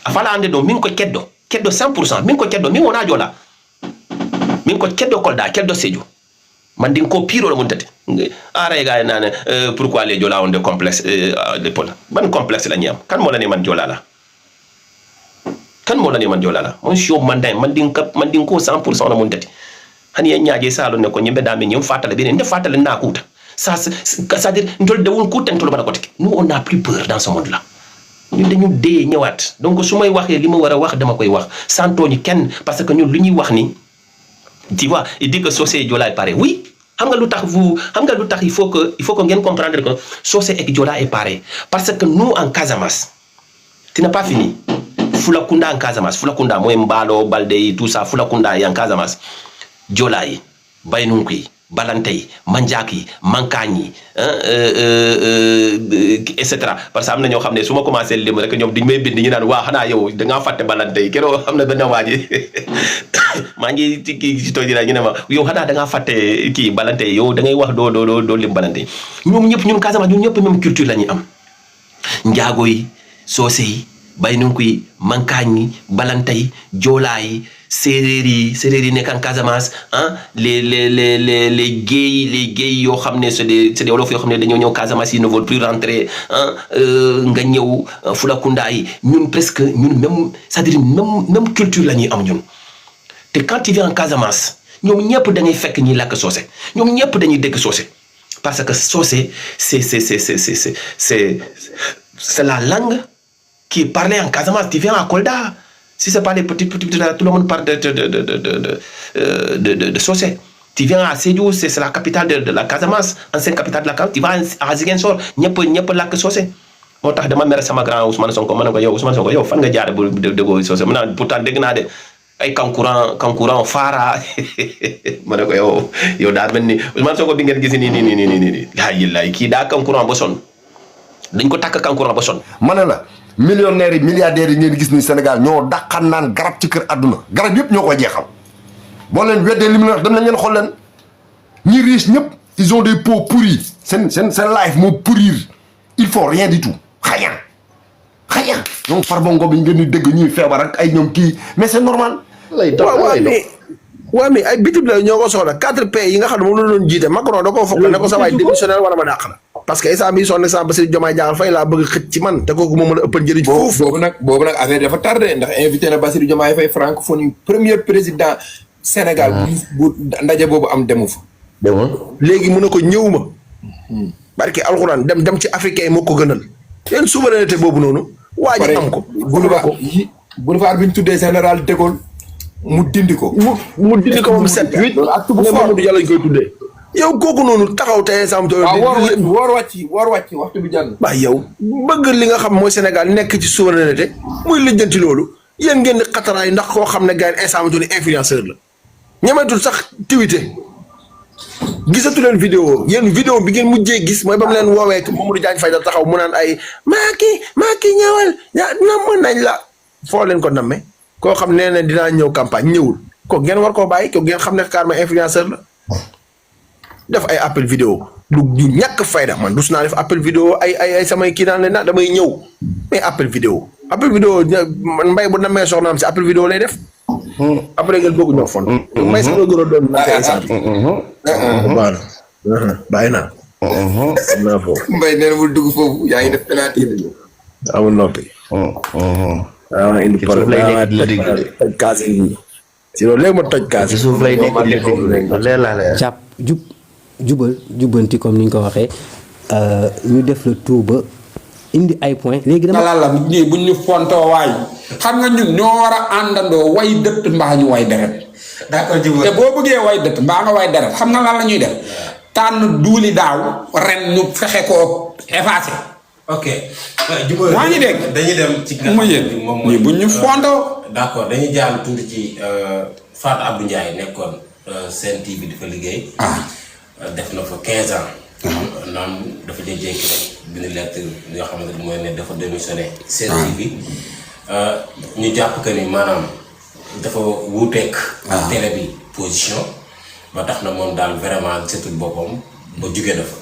afala ande do mi ngi ko keddo 100% mi ngi ko keddo mi wona Joola mi ngi ko keddo Kolda keddo Sédhiou man din ko piro la mun tati ara ga nana pourquoi les Joola ont des complexes les Peuls ban complexe la ñi am kan moo la ne man Joola la man show Mandin man din ko 100% la mun tati hani ya ñaaje salo ne ko ñimbe dami ñim fatale bi ne fatale na kuuta ça c'est-à-dire ndol de won kuuta ndol bana ko tiki nous on n'a plus peur dans ce monde là ñun dañu dee ñëwaat donc su may waxee li ma war a wax dama koy wax sans tooñ kenn parce que ñun lu ñuy wax ni tu vois il dit que Socé et Joola est pareil oui xam nga lu tax il faut que ngeen comprendre que Socé et Joola est pareil parce que nous en Casamance tu n'as pas fini Fulakunda en Casamance Fulakunda mooy Mbaalo Balde yi tout ça Fulakunda yi en Casamance Joola yi Baynunku yi Balante yi Manjaak yi Mankaañ yi et cetera parce que am na ñoo xam ne su ma commencé lim rek ñoom dañu may bind ñu naan waa xanaa yow da ngaa fàtte Balante yi keroog xam na benn waa ji maa ngi kii si tool yi ñu ne ma yow xanaa da ngaa fàtte kii Balante yi yow da ngay wax doo lim Balante yi ñoom ñëpp ñun Casamance ñun ñëpp même culture la ñuy am njaago yi soose yi bay nu koy mankaañ balantay joolaay séeréer yi nekk en Casamance hein les gays yoo xam ne c'est des wolof yoo xam ne dañoo ñëw Casamance yi ne veulent plus rentrer hein nga ñëw Fulakunda yi ñun presque ñun même c'est-à-dire même culture la ñuy am ñun te quand tu viens en Casamance ñoom ñëpp da ngay fekk ñi làkk soose ñoom ñëpp dañuy dégg soose parce que soose c'est la langue qui est parlée en Casamance. Tu viens à Kolda, si c'est pas les petits, tout le monde parle de Socé. Tu viens à Sédhiou, c'est la capitale de la Casamance, ancienne capitale de la Casamance. Tu vas à Ziguinchor, ñëpp làkk Socé. moo tax dama mere sama grand Ousmane Sonko ma ne ko yow Ousmane Sonko yow fan nga jaare bu déggoo Socé ma naan pourtant dégg naa de ay kankurang faara ma ne ko yow daa mel ni Ousmane Sonko bi ngeen gis nii laay kii daa kankurang ba sonn dañ ko tàkk kankurang ba sonn. ma ne la millionnaires yi milliardaires yi ngeen gis ni Sénégal ñoo dàqan naan garab ci kër àdduna garab yëpp ñoo ko jeexal boo leen weddee li mu ne wax dem nañ leen xool leen ñi riche ñëpp ils ont des peaux pourries seen life moo pourrir il faut rien du tout xañaan ñoom Farba Ngom yi ngeen di dégg ñuy feebar ak ay ñoom kii mais c'est normal. waaw mais ay bitim la ñoo ko soxla 4 pays yi nga xam ne moom la doon jiite Macron da koo fokk ne ko sa waay démissionnaire wala ma dàq la parce que instant bii son exemple Bassirou Diomaye Diakhar Faye laa bëgg xëcc ci man te kooku moo mën a ëppal njëriñ foofu boobu nag affaire dafa tardé ndax invité na Bassirou Diomaye Faye francophonie premier président Sénégal bu ndaje boobu am demu fa léegi mu ne ko ñëwuma barke alxuraan dem ci africain yi moo ko gënal leen souveraineté boobu noonu waa ji am ko boulevard bi ñu tuddee général de Gaulle mu dindi ko moom 7-8 ne Mamadou Dia lañ koy tuddee yow kooku noonu taxaw tey exemple woor wàcc waxtu bi jàll waaw yow bëgg li nga xam mooy Sénégal nekk ci souveraineté muy lijjanti loolu yéen ngeen di xataraay ndax koo xam ne gars yi instant ni influenceur la ñemeetul sax tiwite gisatu leen vidéo yéen vidéo bi ngeen mujjee gis mooy ba mu leen woowee Mamadou Diagne Faye da taxaw mu naan ay Macky ñëwal namm nañ la foo leen ko namme koo xam nee na dinaa ñëw campagne ñëwul kooku ngeen war koo bàyyi kooku ngeen xam ne carrément influenceur la def ay appel vidéo du ñàkk fayda man dus naa def appel vidéo ay samay kii naan leen na damay ñëw mais appel vidéo man mbay bu namee soxnaam si appel vidéo lay def après ngeen bëgg ñoo fon may sama gën a doon na kay sant baana bàyyi naa naa foofu mbay nee na bul dugg foofu yaa ngi def penalty amul noppi indi toj kaas yi si loolu léegi ma toj kaas yi suuf lay nekk jàpp jubbanti comme ni ñu ko waxee ñu def le tout ba indi ay point léegi dama la ñii buñ ñu fontoo waay xam nga ñun ñoo war a àndandoo way dëtt mbaa ñu way deret d'accord jubal te boo bëggee way dëtt mbaa nga way deret xam nga lan la ñuy def tànn duuli daaw ren ñu fexe koo effacé ok jubal maa ngi dégg dañuy dem ci ma yéen ñii buñ ñu fontoo d'accord dañuy jàll tuuti ci Fatou Abdou Ndiaye nekkoon Sen TV di fa liggéey def na fa 15 ans naan dafa jékki-jékki rek bind lettre yoo xamante ni mooy ne dafa démissionné Sen TV ñu jàpp que ni maanaam dafa wuuteeg ak télé bi position ba tax na moom daal vraiment setul boppam ba jugee dafa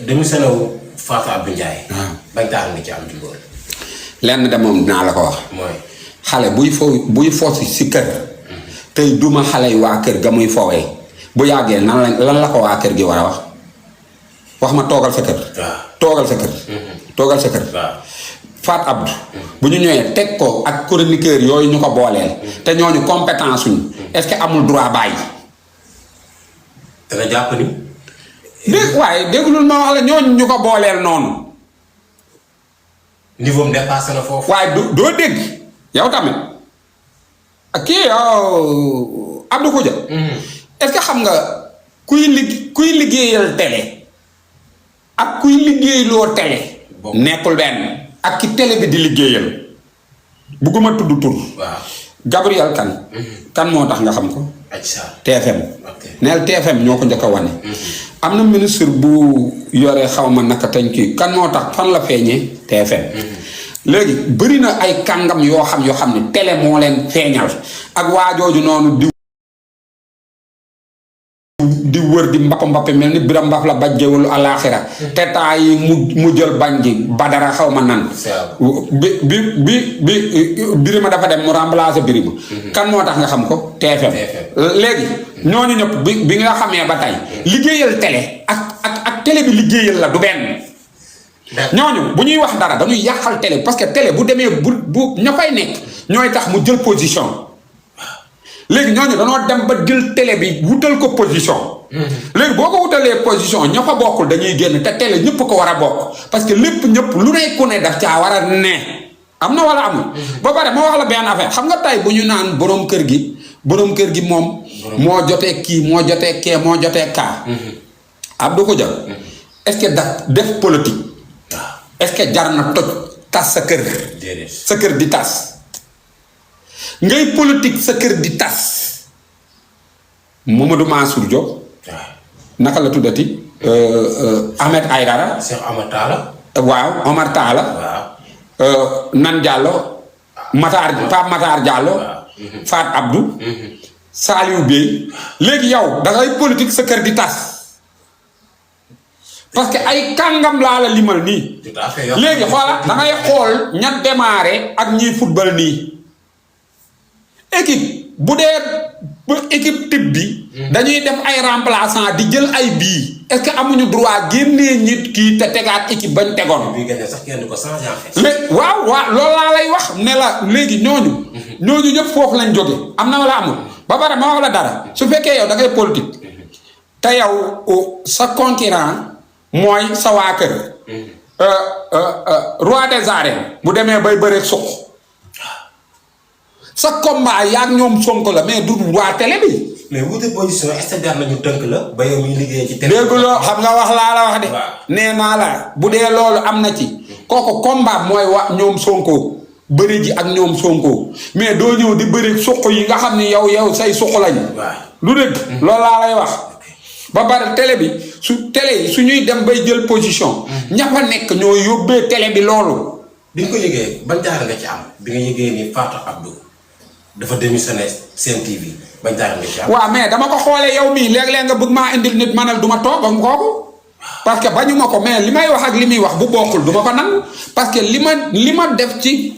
démissionné wu Fatou Abdou Ndiaye bañ tax nga ci am ci loolu lenn de moom dinaa la ko wax mooy xale buy fo si kër tey duma xale yi waa kër ga muy fowee bu yàggee lan la ko waa kër gi war a wax ma toogal sa kër toogal sa kër Fat Abdou bu ñu ñëwee teg ko ak chroniqueur yooyu ñu ko booleel te ñooñu compétence suñu est-ce que amul droit bàyyi dana jàpp ni waaye déglul ma wax la ñooñu ñu ko booleel noonu niveau am dépassé na foofu waaye doo dégg yow tamit ak kii Abdou Koudia est-ce que xam nga kuy liggéeyal télé ak kuy liggéeyloo télé nekkul benn ak ki télé bi di liggéeyal bugguma tudd tur Gabriel kan moo tax nga xam ko TFM neel TFM ñoo ko njëkk a wane am na ministre bu yore xaw ma naka tañ kii kan moo tax fan la feeñee TFM léegi bëri na ay kàngam yoo xam ne télé moo leen feeñal ak waajooju noonu diw wër di mbappe mel ni biram mbaf la bajjewul alaxira te temps yi mu jël bañ ji badara xaw ma nan bi birima dafa dem mu remplacer birima kan moo tax nga xam ko TFM léegi ñooñu ñëpp bi nga xamee ba tey liggéeyal télé ak télé bi liggéeyal la du benn ñooñu bu ñuy wax dara dañuy yàqal télé parce que télé bu demee bu ña fay nekk ñooy tax mu jël position léegi ñooñu dañoo dem ba jël télé bi wutal ko position léegi boo ko wutalee position ña fa bokkul dañuy génn te télé ñëpp ko war a bokk parce que lépp ñëpp lu ne ku ne daf caa war a ne am na wala amul ba pare moo wax la benn affaire xam nga tey bu ñu naan borom kër gi moom moo jotee kii moo jotee kee moo jotee kaa Abdou Khoudia est-ce que def politique est-ce que jar na toj tas sa kër di tas ngay politique sa kër di tas Mamadou Mansour Diop naka la tuddati Ahmed Aïdara Cheikh Omar Talla waaw Omar Talla Nan Diallo Pape Matar Diallo Fat Abdou Saliou Bey léegi yow da ngay politique sa kër di tas parce que ay kàngam laa la limal nii léegi xoola da ngay xool ña démarré ak ñiy football nii équipe bu dee équipe type bi dañuy def ay remplaçant di jël ay bii est-ce que amuñu droit génnee nit kii te tegaat équipe bañ tegoon léegi waaw loolu laa lay wax ne la léegi ñooñu ñëpp foofu lañ jóge am na wala amul ba pare ma wax la dara su fekkee yow da ngay politique te yow sa concurrent mooy sa waa kër roi des arènes bu demee bay bëreeg suq sa combat yaa ñoom Sonko la mais du waa télé bi. mais wuute position est-ce que jar nañu tënk la ba yow muy liggéey ci télé. dégguloo xam nga wax laa la wax de. nee naa la bu dee loolu am na ci. kooku combat mooy wa ñoom Sonko bëri ji ak ñoom Sonko mais doo ñëw di bëri suq yi nga xam ni yow say suq lañ. lu dëgg loolu laa lay wax. ba bari télé bi télé yi su ñuy dem bay jël position. ña fa nekk ñoo yóbbee télé bi loolu. bi nga ko yëgee ban jaar nga ci am bi nga yëgee ni Fatou Abdou dafa démissionné Sen TV ban jaar nga ci am. waaw mais dama ko xoolee yow mii léeg-léeg nga bëgg maa indil nit manal du ma toog ak kooku parce que bañu ma ko mais li may wax ak li muy wax bu bokkul du ma ko nangu parce que li ma def ci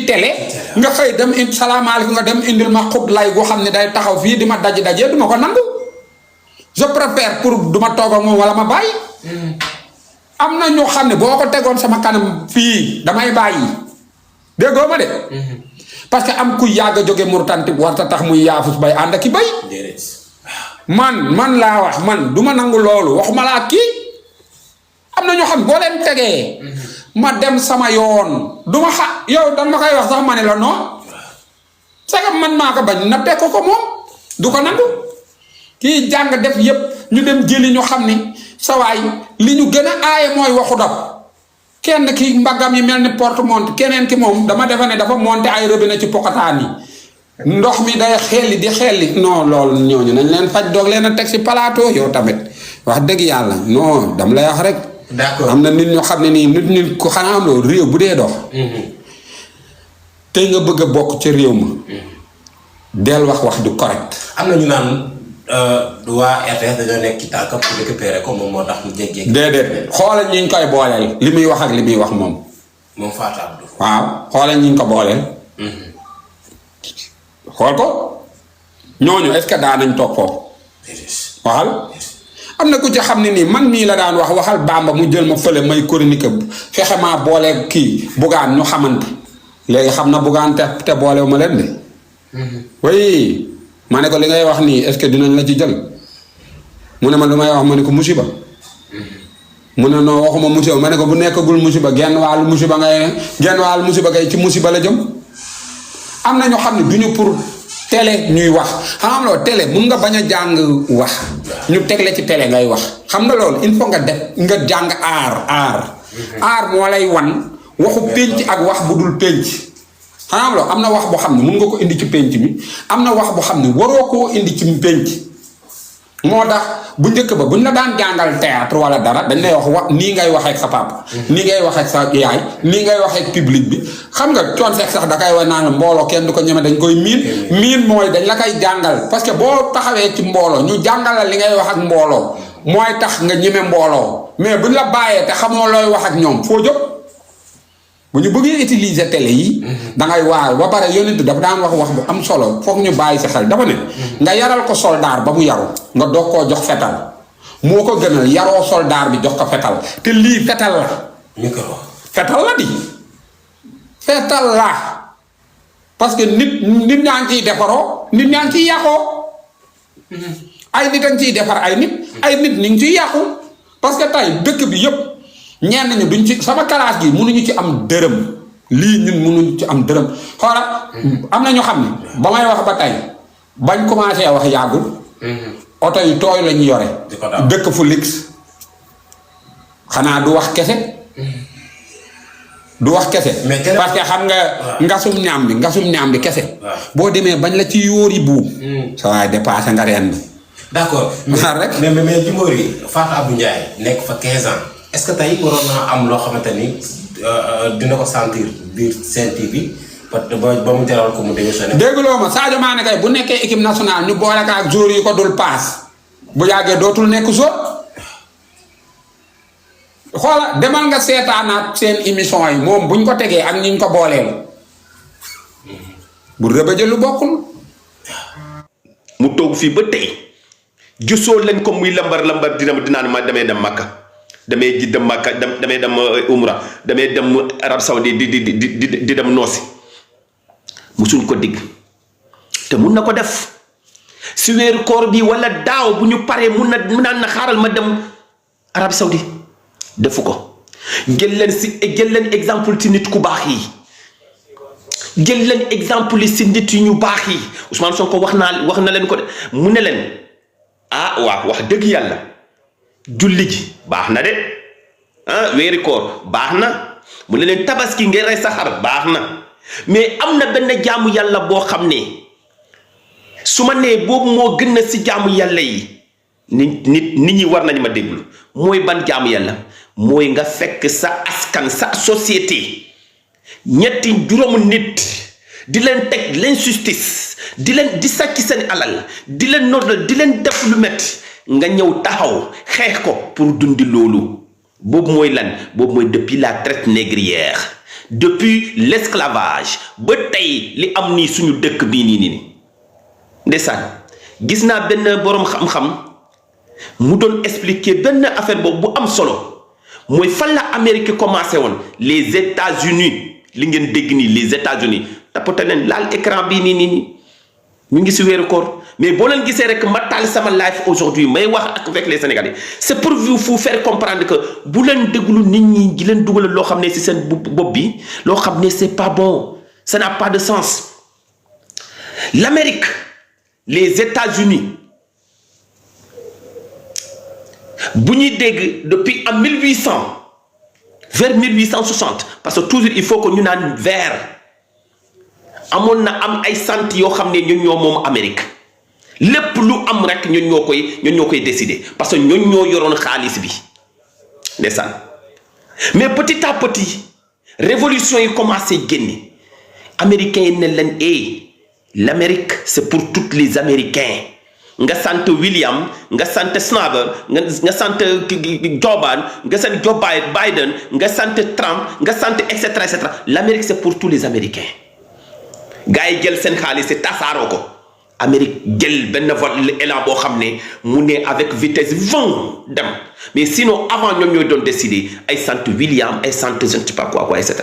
télé nga xëy dem salaamaaleykum nga dem indil ma xub lay gu xam ne day taxaw fii di ma dajee du ma ko nangu je préfère pour du ma toog ak moom wala ma bàyyi. am na ñoo xam ne boo ko tegoon sama kanam fii damay bàyyi déggoo ma de. parce que am ku yàgg a jóge Mauritanie warta tax muy yaafus bay ànd ak i bay. man laa wax man du ma nangu loolu waxuma laa kii am na ñoo xam boo leen tegee. ma dem sama yoon du ma yow dan ma koy wax sax ma ne la non c'est que man maa ko bañ na teg ko moom du ko nangu kii jàng def yépp ñu dem jëli ñu xam ni sawaay li ñu gën a aaye mooy waxu dab kenn ki mbaggam yi mel ni porte-monnaie keneen ki moom dama defe ne dafa monter ay robinet ci pokataan yi ndox mi day xelli di xelli non loolu ñooñu nañ leen faj doog leen a teg si plateau yow tamit wax dëgg yàlla non dama lay wax rek. d'accord am na nit ñoo xam ne nii nit ku xanaa am loolu réew bu dee dox. tey nga bëgg a bokk ca réew ma. del wax du correct. am na ñu naan waa RTS dañoo nekk ci tànkam pour récupérer ko moom moo tax ñu jéggee. déedéet xoolal ñi ñu koy booleel li muy wax ak li muy wax moom. moom Fatou Abdou. waaw xoolal ñi ñu ko booleel. xool ko ñooñu est-ce que daan nañ toog foofu. waxal. am na ku ci xam ne nii man mii la daan waxal Bamba mu jël ma fële may chronique fexe maa boole kii bugaan ñu xamante léegi xam na bugaan te boolewu ma leen de. oui ma ne ko li ngay wax nii est-ce que dinañ la ci jël mu ne ma lu may wax ma ne ko musiba. mu ne non waxuma musiba ma ne ko bu nekkagul musiba genn wàllu musiba ngay ci musiba la jëm. am na ñoo xam ne du ñu pour télé ñuy wax xam nga télé mun nga bañ a jàng wax ñu tegle ci télé ngay wax xam nga loolu il faut nga def nga jàng aar moo lay wan waxu pénc ak wax bu dul pénc xam nga am na wax boo xam ne mun nga ko indi ci pénc mi am na wax boo xam ne waroo koo indi ci pénc moo tax bu njëkk ba buñ la daan jàngal théâtre wala dara dañ lay wax nii ngay waxee ak sa papa. nii ngay waxee ak sa yaay nii ngay waxee ak public bi xam nga coon seeg sax da kay wax naan mbooloo kenn du ko ñeme dañ koy miin mooy dañ la koy jàngal parce que boo taxawee ci mbooloo ñu jàngal li ngay wax ak mbooloo mooy tax nga ñeme mbooloo mais buñ la bàyyee te xamoo looy wax ak ñoom foo jóg bu ñu bëggee utiliser télé yi. da ngay waaw ba pare yonent dafa daan wax bu am solo foog ñu bàyyi sa xel dafa ne. nga yaral ko soldaar ba mu yaru nga doog koo jox fetal moo ko gënal yaroo soldaar bi jox ko fetal te lii fetal la. fetal la di. fetal la parce que nit ñaa ngi ciy defaroo nit ñaa ngi ciy yàqoo. ay nit a ngi ciy defar ay nit ñu ngi ciy yàqu parce que tey dëkk bi yëpp. ñenn ñu duñ ci sama classe gi mënuñu ci am dërëm lii ñun mënuñu ci am dërëm xoola am na ñu xam ne ba may wax ba tey bañ commencé wax yàggul oto yi tooy la ñu yore dëkk fu lix xanaa du wax kese parce que xam nga ngasum ñaam bi kese boo demee bañ la ci yóori buub sa waaye dépassé nga ren bi d'accord rek mais Jimbori Fatou Abdou Ndiaye nekk fa 15 ans est-ce que tey waroon naa am loo xamante ni dina ko sentir biir Sen TV parce que ba mu jaral ko mu démissionné. dégguloo ma Sadio Mané kay bu nekkee équipe nationale ñu boole ko ak joueur yi ko dul paas bu yàggee dootul nekk joueur xoola demal nga seetaanaat seen émission yi moom buñ ko tegee ak ñi ñu ko booleel bu rëbëjee lu bokkul. mu toog fii ba tey gisoo leen ko muy lambar dinaan ma damay dem Makka. damay ji dem Makka damay dem umra damay dem Arab Saoudi di dem noosi musuñ ko digg te mun na ko def si weeru koor bi wala daaw bu ñu paree mun naan na xaaral ma dem Arab Saoudi defu ko jël leen exemple ci nit ku baax yi jël leen exemple yi si nit yu ñu baax yi Ousmane Sonko wax na leen ko de mu ne leen waaw wax dëgg yàlla julli ji baax na de weeri koor baax na mu ne leen tabaski ngeen rey sa xar baax na mais am na benn jaamu yàlla boo xam ne su ma nee boobu moo gën na si jaamu yàlla yi nit ñi war nañ ma déglu mooy ban jaamu yàlla mooy nga fekk sa askan sa société ñetti juróomu nit di leen teg l'injustice di sàcc seen alal di leen noddal di leen def lu metti nga ñëw taxaw xeex ko pour dundi loolu boobu mooy lan boobu mooy depuis la traite négrière depuis l'esclavage ba tey li am nii suñu dëkk bii nii ndeysaan gis naa benn boroom xam-xam mu doon expliquer benn affaire boobu bu am solo mooy fan la Amérique commencé woon les États-Unis li ngeen dégg nii les États-Unis tapote leen laal écran bii nii ñu ngi si weeru koor mais boo leen gisee rek ma taal sama live aujourd'hui may wax avec les Sénégalais c'est pour vous faire comprendre que bu leen déglu nit ñi di leen dugal loo xam ne si seen bopp bi loo xam ne c'est pas bon ça n'a pas de sens. L'Amérique, les États-Unis bu ñuy dégg depuis en 1800 vers 1860 parce que toujours il faut que ñu naan vers amoon na am ay sant yoo xam ne ñun ñoo moom Amérique lépp lu am rek ñun ñoo koy décider parce que ñun ñoo yoroon xaalis bi ndeysaan mais petit à petit révolution yi commencé génne américains yi ne leen l'Amérique c'est pour tous les Américains nga sant William nga sant Snyder nga sant Joban nga sant Joe Biden nga sant Trump nga sant etc. l'Amérique c'est pour tous les Américains gars yi jël seen xaalis si tasaaroo ko Amérique jël benn vol élan boo xam ne mu ne avec vitesse 20 dem mais sinon avant ñoom ñooy doon décider ay sant William ay sant je ne sais pas quoi etc.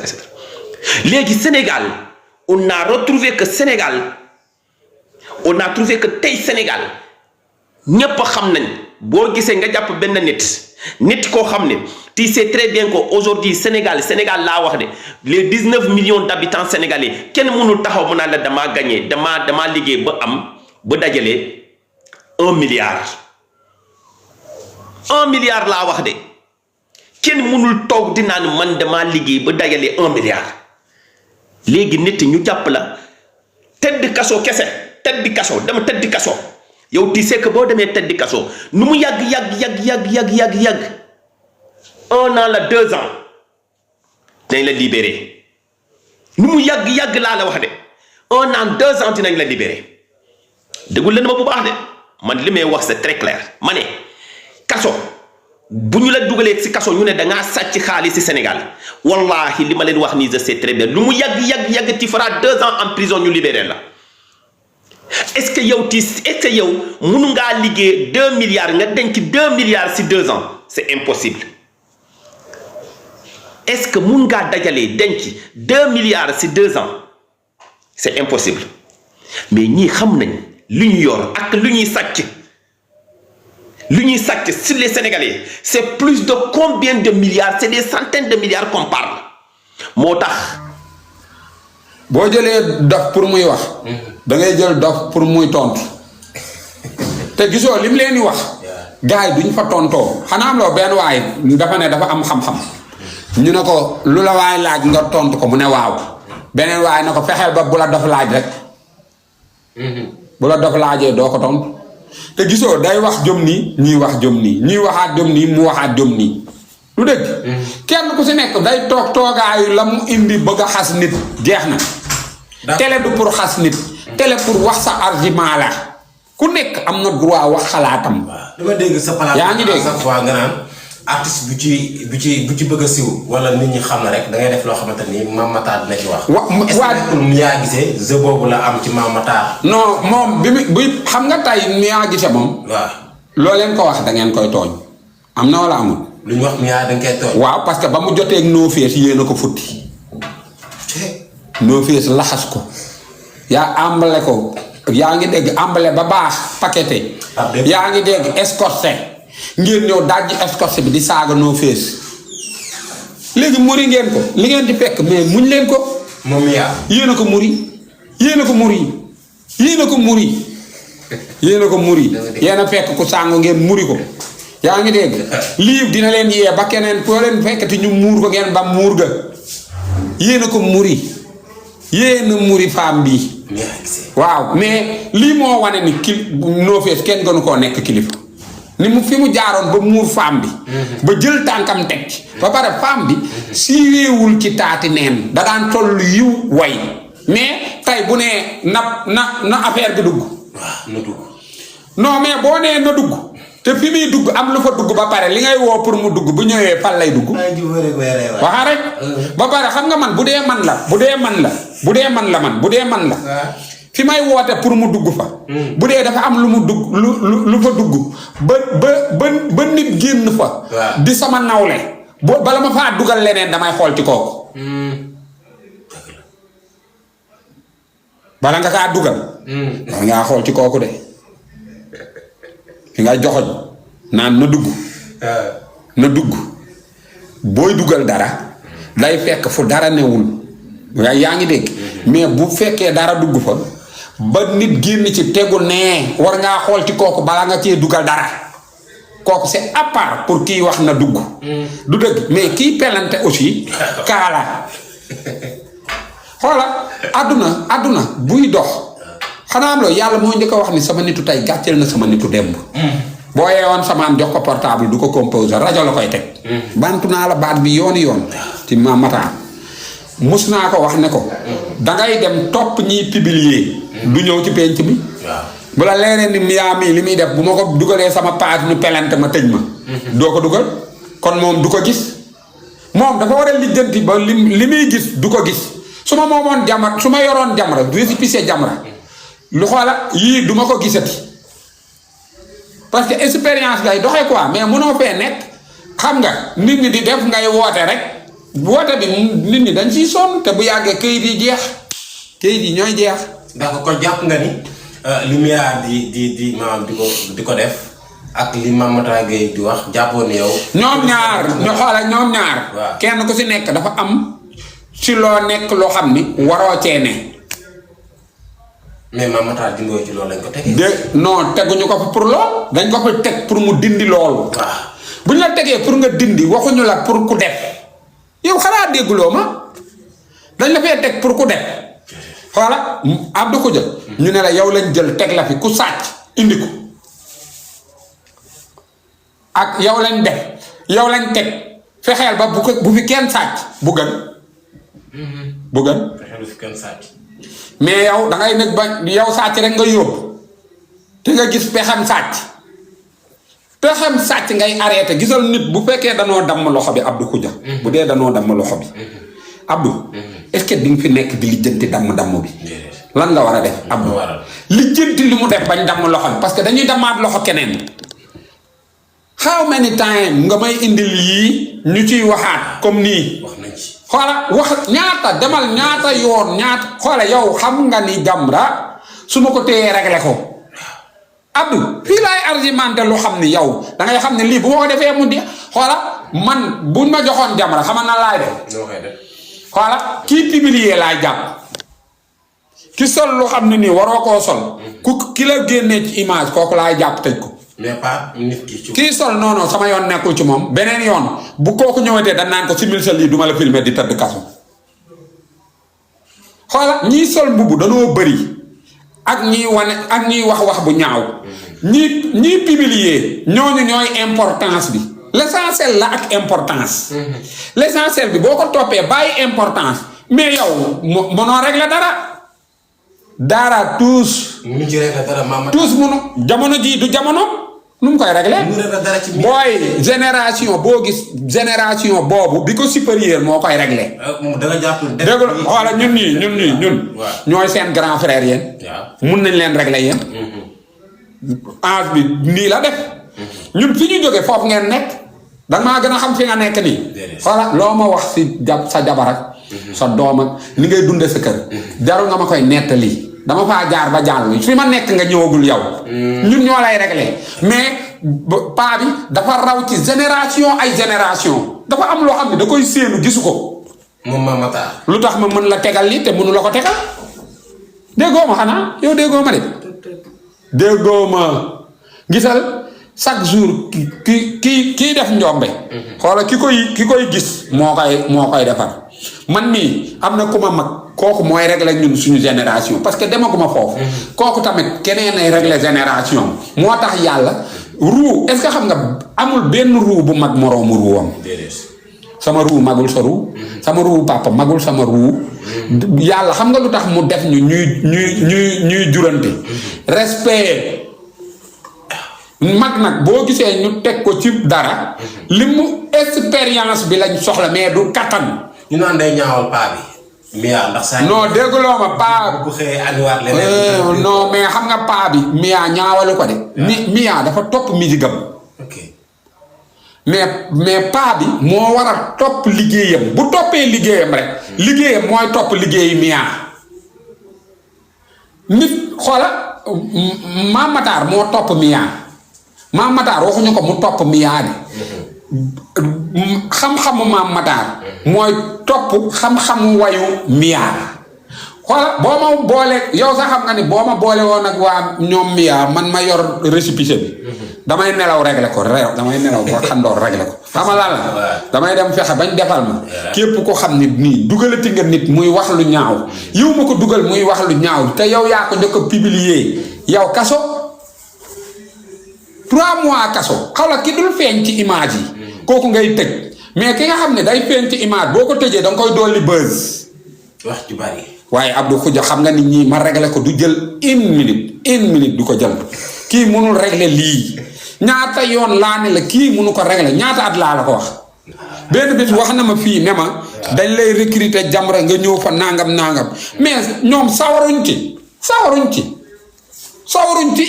léegi Sénégal on a retrouvé que tey Sénégal ñépp xam nañ boo gisee nga jàpp benn nit koo xam ne tu sais très bien que aujourd'hui Sénégal laa wax de les 19 millions d'habitants sénégalais kenn mënul taxaw mu naan la damaa gagné damaa liggéey ba dajale 1 milliard. 1 milliard laa wax de kenn mënul toog di naan man damaa liggéey ba dajale 1 milliard léegi nit ñu jàpp la tëdd kaso kese tëdd kaso yow tu sais que boo demee tëddi kaso nu mu yàgg 1 an la 2 ans dañ la libéré nu mu yàgg laa la wax de 1 an 2 ans dinañ la libéré déglu leen ma bu baax de man li may wax c'est très clair ma ne kaso bu ñu la dugalee si kaso ñu ne da ngaa sàcc xaalis si Sénégal wallahi li ma leen wax nii je sais très bien lu mu yàgg tu feras 2 ans en prison ñu libéré la. est-ce que yow mënu ngaa liggéey 2 milliards nga denc 2 milliards si 2 ans c'est impossible. est-ce que mun ngaa dajalee denc 2 milliards si 2 ans c'est impossible mais ñii xam nañ lu ñu yor ak lu ñuy sàcc sur les Sénégalais c'est plus de combien de milliards c'est des centaines de milliards qu'on parle moo tax. boo jëlee dof pour muy wax da ngay jël dof pour muy tontu te gisoo lim leen di wax gars yi duñ fa tontoo xanaa am loo benn waay dafa ne dafa am xam-xam ñu ne ko lu la waay laaj nga tontu ko mu ne waaw beneen waay ne ko fexeel ba bu la dof laaj rek bu la dof laajee doo ko tontu te gisoo day wax jom nii ñuy wax jom nii ñuy waxaat jom nii mu waxaat jom nii lu dëgg kenn ku si nekk day toog toogaayu la mu indi bëgg a xas nit jeex na télé du pour xas nit télé pour wax sa argument la ku nekk am na droit wax xalaatam. dama dégg sa palaat yaa ngi dégg chaque fois nga naan artiste bu ci bëgg a siw wala nit ñi xam na rek da ngay def loo xamante ni Mame Matar dina ci wax. est-ce que Mia Guissé jeu boobu la am ci Mame Matar. non moom bi xam nga tey Mia Guissé moom. waaw loo leen ko wax da ngeen koy tooñ am na wala amul. lu ñu wax Mia da nga koy tooñ. waaw parce que ba mu jotee ak No Face yéen a ko futti. No Face laxas ko yaa ambale ko yaa ngi dégg ambale ba baax paqueté yaa ngi dégg escorté ngeen ñëw dajji escorté bi di saaga No Face léegi muri ngeen ko li ngeen di fekk mais muñ leen ko moom yaa yéen a ko muri yéen a ko muri yéen a fekk ku sàngu ngeen muri ko yaa ngi dégg lii dina leen yee ba keneen koo leen fekkati ñu muur ko ngeen ba muur ga yéen a ko muri yéen a muri femme bi waaw mais lii moo wane ni No Face kenn gënu koo nekk kilifa ni mu fi mu jaaroon ba muur femme bi ba jël tànkam teg ci ba pare femme bi siiweewul ci taati neen da daan toll yiw way mais tey bu nee na affaire bi dugg na dugg non mais boo nee na dugg te fi muy dugg am lu fa dugg ba pare li ngay woo pour mu dugg bu ñëwee fan lay dugg waxa rek ba pare xam nga man bu dee man la fi may woote pour mu dugg fa bu dee dafa am lu mu dugg lu fa dugg ba nit génn fa di sama nawle bala ma faa dugal leneen damay xool ci kooku bala nga kaa dugal wala ngaa xool ci kooku de fi ngay joxoñ naan na dugg booy dugal dara day fekk fu dara newul yaa ngi dégg mais bu fekkee dara dugg fa ba nit génn ci tegu nee war ngaa xool ci kooku bala nga cee dugal dara kooku c'est à part pour kii wax na dugg du dëgg mais kii pelante aussi kaala xoola àdduna buy dox xanaa am loo yàlla moo njëkk a wax ni sama nitu tey gàcceel na sama nitu démb boo yeewoon sama am jox ko portable du ko composé rajo la koy teg bantu naa la baat bi yoon ci Mame Matar mus naa ko wax ne ko dangay dem topp ñiy publier du ñëw ci penc mi bu la leeree ni Mia mii li muy def bu ma ko dugalee sama page ñu pelante ma tëj ma doo ko dugal kon moom du ko gis moom dafa war a lijjanti ba li muy gis du ko gis su ma moomoon Jamra su ma yoroon Jamra récépissé Jamra lu xoola yii du ma ko gisati parce que expérience ngay doxee quoi mais mënoo fee nekk xam nga nit ñi di def ngay woote rek woote bi nit ñi dañ ciy sonn te bu yàggee kayit yi ñooy jeex. ndax ko jàpp nga ni li Mia di maanaam di ko def ak li Mame Matar Gueye di wax jàppoon ne yow. ñoom ñaar waaw kenn ku si nekk dafa am si loo nekk loo xam ni waroo cee ne. mais Mame Matar dindoo ci loolu lañ ko tegee. non teguñu ko fa pour lool dañ ko fa teg pour mu dindi loolu. waaw bu ñu la tegee pour nga dindi waxuñu la pour ku def yow xanaa dégguloo ma dañ la fee teg pour ku def xoola Abdou ko jël ñu ne la yow lañ jël teg la fi ku sàcc indi ko ak yow lañ def yow lañ teg fexeel ba bu fi kenn sàcc bu gën fexeel fi kenn sàcc mais yow da ngay nekk ba yow sàcc rek nga yóbbu te nga gis pexem sàcc ngay arrêté gisal nit bu fekkee danoo damm loxo bi Abdou Khoudia bu dee danoo damm loxo bi Abdou est-ce que di nga fi nekk di lijjanti damm bi lan nga war a def Abdou lijjanti li mu def bañ damm loxo bi parce que dañuy dammaat loxo keneen how many time nga may indil yii ñu ciy waxaat comme nii wax nañ ci xoola wax ñaata demal ñaata yoon ñaata xoola yow xam nga ni Jamra su ma ko téyee réglé ko Abdou fii laay argumenté lu xam ni yow da ngay xam ne lii bu ma ko defee mu di xoola man buñ ma joxoon Jamra xamal na laay def xoola kii publier laay jàpp ki sol lu xam ne nii waroo koo sol ku ki la génnee ci image kooku laay jàpp tëj ko mais pas nit ki kii sol non sama yoon nekkul ci moom beneen yoon bu kooku ñëwatee dañ naan ko simil sa lii duma la filmer di tëdd kaso xoola ñii sol mbubu danoo bëri ak ñiy wane ak ñiy wax bu ñaaw ñii publier ñooñu ñooy importance bi l'essentiel la ak importance l'essentiel bi boo ko toppee bàyyi importance mais yow mënoo régler dara tous munu jamono ji du jamono nu mu koy régler booy génération boo gis génération boobu bi ko supérieur moo koy régler dégg xoola ñun ñooy seen grand frère yéen mun nañ leen régler yéen âge bi nii la def ñun fi ñu jóge foofu ngeen nekk danga maa gën a xam fi nga nekk nii xoola loo ma wax si sa jabar ak sa doom ak ni ngay dunde sa kër jaru nga ma koy nettali dama faa jaar ba jàll fi ma nekk nga ñëwagul yow ñun ñoo lay régler mais paa bi dafa raw ci génération ay génération dafa am loo xam ne da koy séenu gisu ko moom Mame Matar lu tax ma mën la tegal li te mënu la ko tegal déggoo ma xanaa yow déggoo ma de déggoo ma gisal chaque jour kii def njombe xoola ki koy gis moo koy defar man mii am na ku ma mag kooku mooy régler ñun suñu génération parce que demaguma foofu kooku tamit keneen ay régler génération moo tax yàlla ruu est-ce que xam nga amul benn ruu bu mag moroomu ruuwam sama ruu magul sa ruu sama ruu papa magul sama ruu yàlla xam nga lu tax mu def ñu ñuy jurante respect mag nag boo gisee ñu teg ko ci dara li mu expérience bi lañ soxla mais du kattan ñu naan day ñaawal paa bi Mia ndax saa non dégguloo ma paa bu xëyee andiwaat leneen non mais xam nga paa bi Mia ñaawalu ko de Mia dafa topp misigam mais paa bi moo war a topp liggéeyam bu toppee liggéeyam rek liggéeyam mooy topp liggéeyu Mia nit xoola Mame Matar moo topp Mia Mame Matar waxuñu ko mu topp Mia de xam-xamu Mame Matar mooy topp xam-xamu wayu Mia xoola boo ma boole yow sax xam nga ni boo ma boole woon ak waa ñoom Mia man ma yor récépissé bi damay nelaw réglé ko damay nelaw ba xandoor réglé ko xam nga lan la damay dem fexe bañ defal ma képp ko xam ni nii dugalati nga nit muy wax lu ñaaw yow ma ko dugal muy wax lu ñaaw te yow yaa ko njëkk a publier yow kaso 3 mois kaso xawla ki dul feeñ ci image yi kooku ngay tëj mais ki nga xam ne day feeñ ci image boo ko tëjee da nga koy dolli buzz wax ju bari waaye Abdou Khoudia xam nga nit ñi ma réglé ko du jël 1 minute du ko jël kii mënul réglé lii ñaata yoon laa ne la kii mënu ko réglé ñaata at laa la ko wax benn bis wax na ma fii ne ma dañ lay recruter Jamra nga ñëw fa nangam mais ñoom sawaruñ ci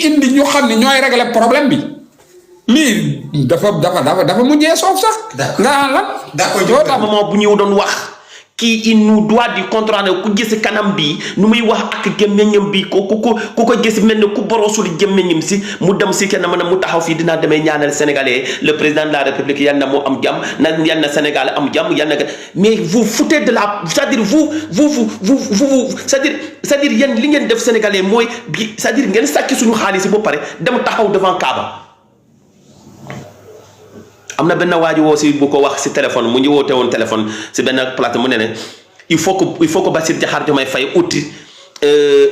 indi ñu xam ne ñooy régler problème bi lii dafa mujjee soof sax. nga lan. d'accord yoo tax moment bu ñëw doon wax kii il nous doit du contraire ku gis kanam bi nu muy wax ak gémmiñam bi ku ko gis mel ne ku borosul gémmiñam si mu dem si kenn mën a mu taxaw fii dinaa demee ñaanal sénégalais le président de la république yal na moo am jàmm yal na Sénégal am jàmm yal na mais vous foutez de la c'est-à-dire vous c'est-à-dire yéen li ngeen def sénégalais mooy c'est-à-dire ngeen sàcc suñu xaalis ba pare dem taxaw devant Kaaba. am na benn waaju woo si bu ko wax si téléphone mu ngi woote woon téléphone si benn plate mu ne il faut que Bassirou Diomaye Diakhar Faye uti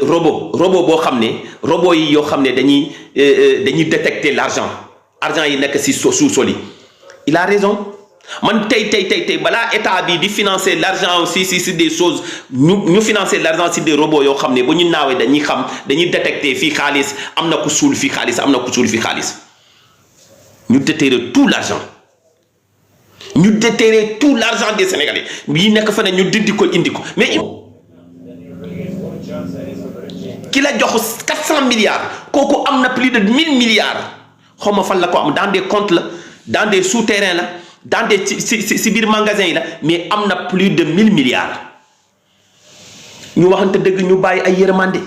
robot boo xam ne robot yi yoo xam ne dañuy détecter l'argent argent yi nekk si sous-sol yi il a raison man tey balaa état bi di financer l'argent aussi si des choses ñu financer l'argent si des robots yoo xam ne bu ñu naawee dañuy xam dañuy détecter fii xaalis am na ku suul fii xaalis am na ku suul fii xaalis ñu déterrer tout l'argent ñu déterrer tout l'argent des Sénégalais yi nekk fa ne ñu dindi ko indi ko mais ki la jox 400 milliards kooku am na plus de 1000 milliards xaw ma fan la ko am dans des comptes la dans des souterrains la dans des si biir magasin yi la mais am na plus de 1000 milliards ñu waxante dëgg ñu bàyyi ay yërmande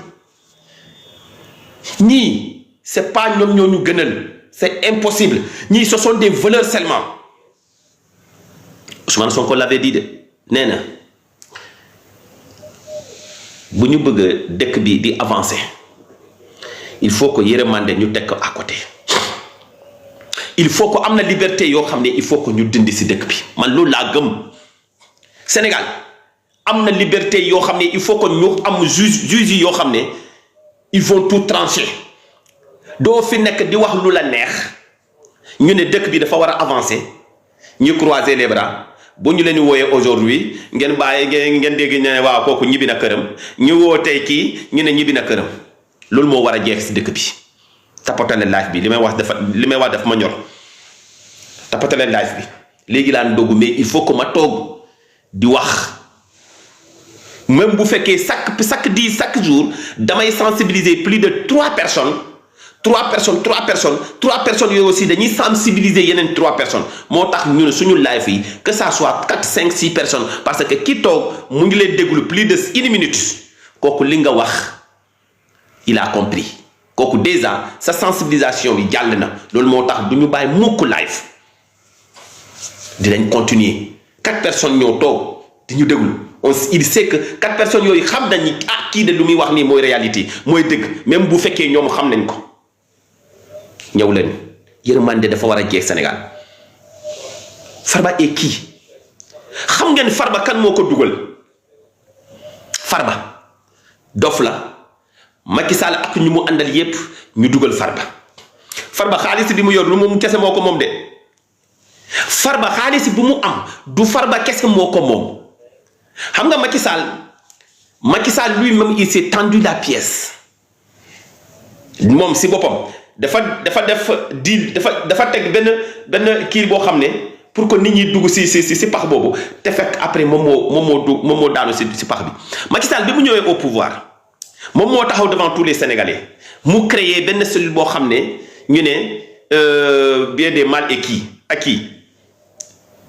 ñii c'est pas ñoom ñoo ñu gënal c'est impossible ñii ce sont des voleurs seulement Ousmane Sonko l'avait dit de nee na bu ñu bëgg dëkk bi di avancer il faut que yërmande ñu teg ko à côté il faut que am na liberté yoo xam ne il faut que ñu dindi si dëkk bi man loolu laa gëm Sénégal am na liberté yoo xam ne il faut que ñu am juge yoo xam ne ils vont tout trancher doo fi nekk di wax lu la neex ñu ne dëkk bi dafa war a avancer ñu croiser les bras bu ñu leen di wooyee aujourd'hui ngeen bàyyi ngeen dégg ne waaw kooku ñibbi na këram ñu woo tey kii ñu ne ñibbi na këram loolu moo war a jeex si dëkk bi. tapatale live bi li may wax daf ma ñor tapatale live bi léegi laa dogu mais il faut que ma toog di wax même bu fekkee chaque jour damay sensibiliser plus de 3 personnes yooyu aussi dañuy sensibiliser yeneen 3 personnes moo tax ñu ne suñu live yi que ça soit 4 5 6 personnes parce que ki toog mu ngi leen déglu plus de 1 minute kooku li nga wax il a compris kooku déjà sa sensibilisation bi jàll na loolu moo tax du ñu bàyyi mukk live dinañ continuer 4 personnes ñoo toog di ñu déglu il sait que 4 personnes yooyu xam nañ ni kii de lu muy wax nii mooy réalité mooy dëgg même bu fekkee ñoom xam nañ ko ñëw leen yërmande dafa war a jeex Sénégal Farba et kii xam ngeen Farba kan moo ko dugal Farba dof la Macky Sall ak ñu mu àndal yépp ñu dugal Farba xaalis bi mu yor lu moom kese moo ko moom de Farba xaalis bu mu am du Farba kese moo ko moom xam nga Macky Sall lui-même il s'est tendu la pièce moom si boppam dafa def deal dafa teg benn kii boo xam ne pour que nit ñi dugg si pax boobu te fekk après moom moo daanu si pax bi Macky Sall bi mu ñëwee au pouvoir moom moo taxaw devant tous les Sénégalais mu créer benn cellule boo xam ne ñu ne bien des mal acquis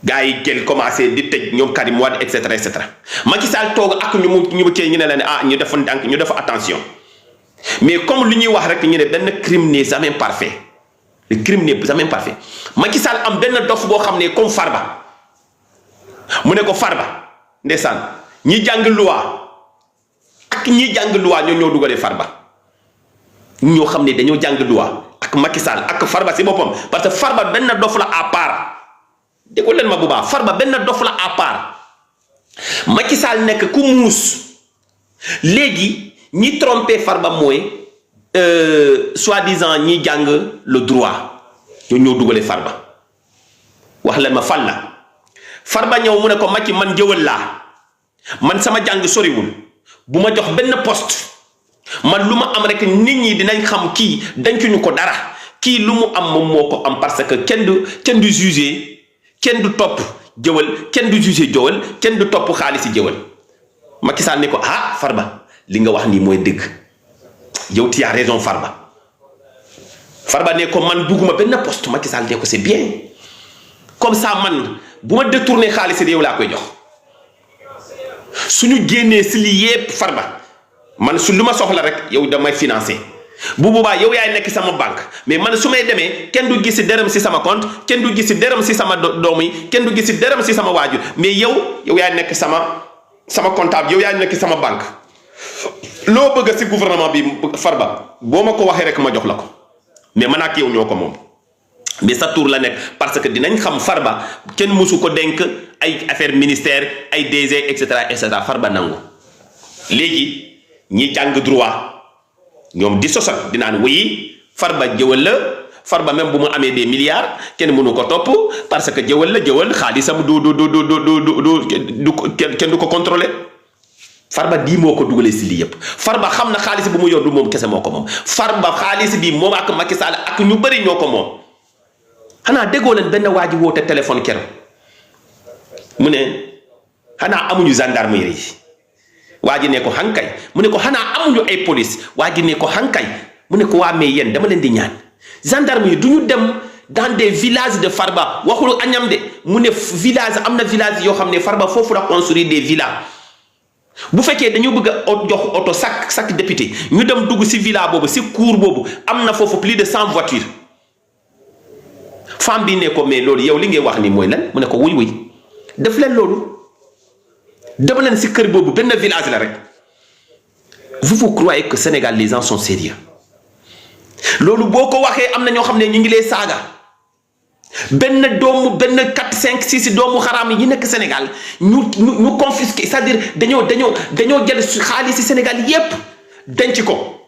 gars yi jël commencé di tëj ñoom Karim Wade et cetera Macky Sall toog ak ñu mu cee ñu ne la ne ñu def ndànk ñu def attention mais comme lu ñuy wax rek ñu ne benn crime n'est jamais parfait le crime n'est jamais parfait Macky Sall am benn dof boo xam ne comme Farba mu ne ko Farba ndeysaan ñi jàng loi ak ñi jàng loi ñoo dugalee Farba ñoo xam ne dañoo jàng loi ak Macky Sall ak Farba si boppam parce que Farba benn dof la à part déggu leen ma bu baax Farba benn dof la à part Macky Sall nekk ku muus léegi ñi trompé Farba mooy soi-disant ñi jàng le droit ñoo dugalee Farba wax leen ma fan la Farba ñëw mu ne ko Macky man jëwal laa man sama jàng soriwul bu ma jox benn poste man lu ma am rek nit ñi dinañ xam kii dencuñu ko dara kii lu mu am moom moo ko am parce que kenn du jugé kenn du topp jëwal kenn du jugé jëwal kenn du topp xaalisi jëwal Macky Sall ne ko Farba li nga wax nii mooy dëgg yow tu as raison Farba ne ko man bugguma benn poste Macky Sall ne ko c'est bien comme ça man bu ma détourné xaalis yow laa koy jox suñu génnee si lii yépp Farba man su lu ma soxla rek yow damay financer bu boobaa yow yaay nekk sama banque mais man su may demee kenn du gis dërëm si sama compte kenn du gis dërëm si sama doom yi kenn du gis dërëm si sama waajur mais yow yaay nekk sama comptable yow yaay nekk sama banque loo bëgg si gouvernement bi Farba boo ma ko waxee rek ma jox la ko mais man ak yow ñoo ko moom mais sa tour la nekk parce que dinañ xam Farba kenn musu ko denk ay affaire ministère ay DG et cetera Farba nangu léegi ñi jàng droit ñoom di sosal dinaan wuyi Farba jëwal la Farba même bu mu amee des milliards kenn mënu ko topp parce que jëwal la jëwal xaalisam du kenn du ko contrôler Farba di moo ko dugalee si lii yëpp Farba xam na xaalis bu mu yor du moom kese moo ko moom Farba xaalis bi moom ak Macky Sall ak ñu bëri ñoo ko moom xanaa déggoo leen benn waa ji woote téléphone keroog mu ne xanaa amuñu gendarmerie yi waa ji ne ko hankay mu ne ko xanaa amuñu ay police waa ji ne ko hankay mu ne ko waa mais yéen dama leen di ñaan gendarmerie du ñu dem dans des villages de Farba waxul añam de mu ne village am na village yoo xam ne Farba foofu la construire des villas bu fekkee dañoo bëgg a jox oto chaque député ñu dem dugg si villa boobu si cour boobu am na foofu plus de 100 voitures femme bi ne ko mais loolu yow li ngay wax ni mooy lan mu ne ko wuy def leen loolu dama leen si kër boobu benn village la rek vous croyez que Sénégal les gens sont sérieux loolu boo ko waxee am na ñoo xam ne ñu ngi lay saaga benn 4 5 6 doomu xaraam yi nekk Sénégal ñu confisqué c'est-à-dire dañoo jël xaalis si Sénégal yépp denc ko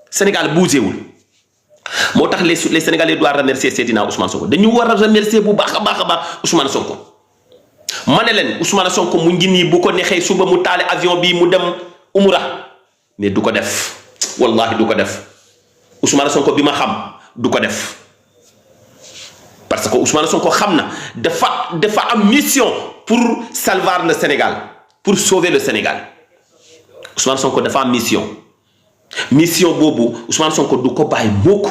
Sénégal bougé wul moo tax les Sénégalais doivent remercier Seydina Ousmane Sonko dañu war a remercier bu baax a baax Ousmane Sonko ma ne leen Ousmane Sonko mu ngi nii bu ko neexee suba mu taale avion bi mu dem umra mais du ko def wallahi du ko def Ousmane Sonko bi ma xam du ko def parce que Ousmane Sonko xam na dafa am mission pour salvar le Sénégal pour sauver le Sénégal Ousmane Sonko dafa am mission boobu Ousmane Sonko du ko bàyyi mukk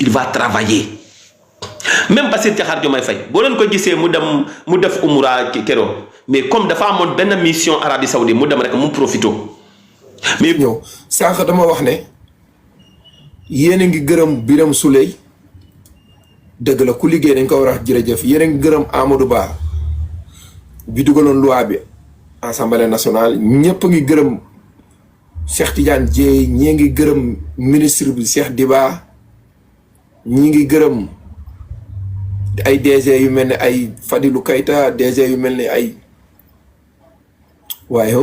il va travailler même Bassirou Diakhar Diomaye Faye boo leen ko gisee mu def umra keroog mais comme dafa amoon benn mission Arabie Saoudite mu dem rek mu profito mais ñëw sànq dama wax ne yéen a ngi gërëm Birame Souleye dëgg la ku liggéey dañ ko war a wax jërëjëf yéen a ngi gërëm Amadou Ba bi dugaloon loi bi Assemblée nationale ñëpp a ngi gërëm Cheikh Tidiane Dièye ñii ngi gërëm ministre bi Cheikh Diba ñi ngi gërëm ay DG yu mel ne ay Fadilou Keita DG yu mel ne ay waaye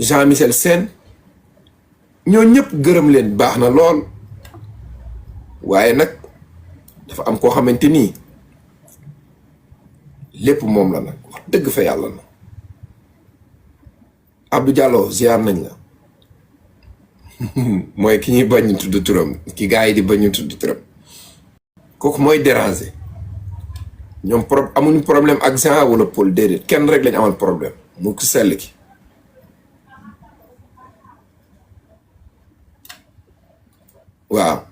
Jean-Michel Sène ñoo ñëpp gërëm leen baax na lool waaye nag dafa am koo xamante nii lépp moom la nag wax dëgg fa yàlla na Abdou Diallo ziar nañ la mooy ki ñuy bañ tudd turam ki gars yi di bañ tudd turam kooku mooy déranger ñoom amuñu problème ak Jean wala Paul déedéet kenn rek lañ amal problème mu ko sell ki waaw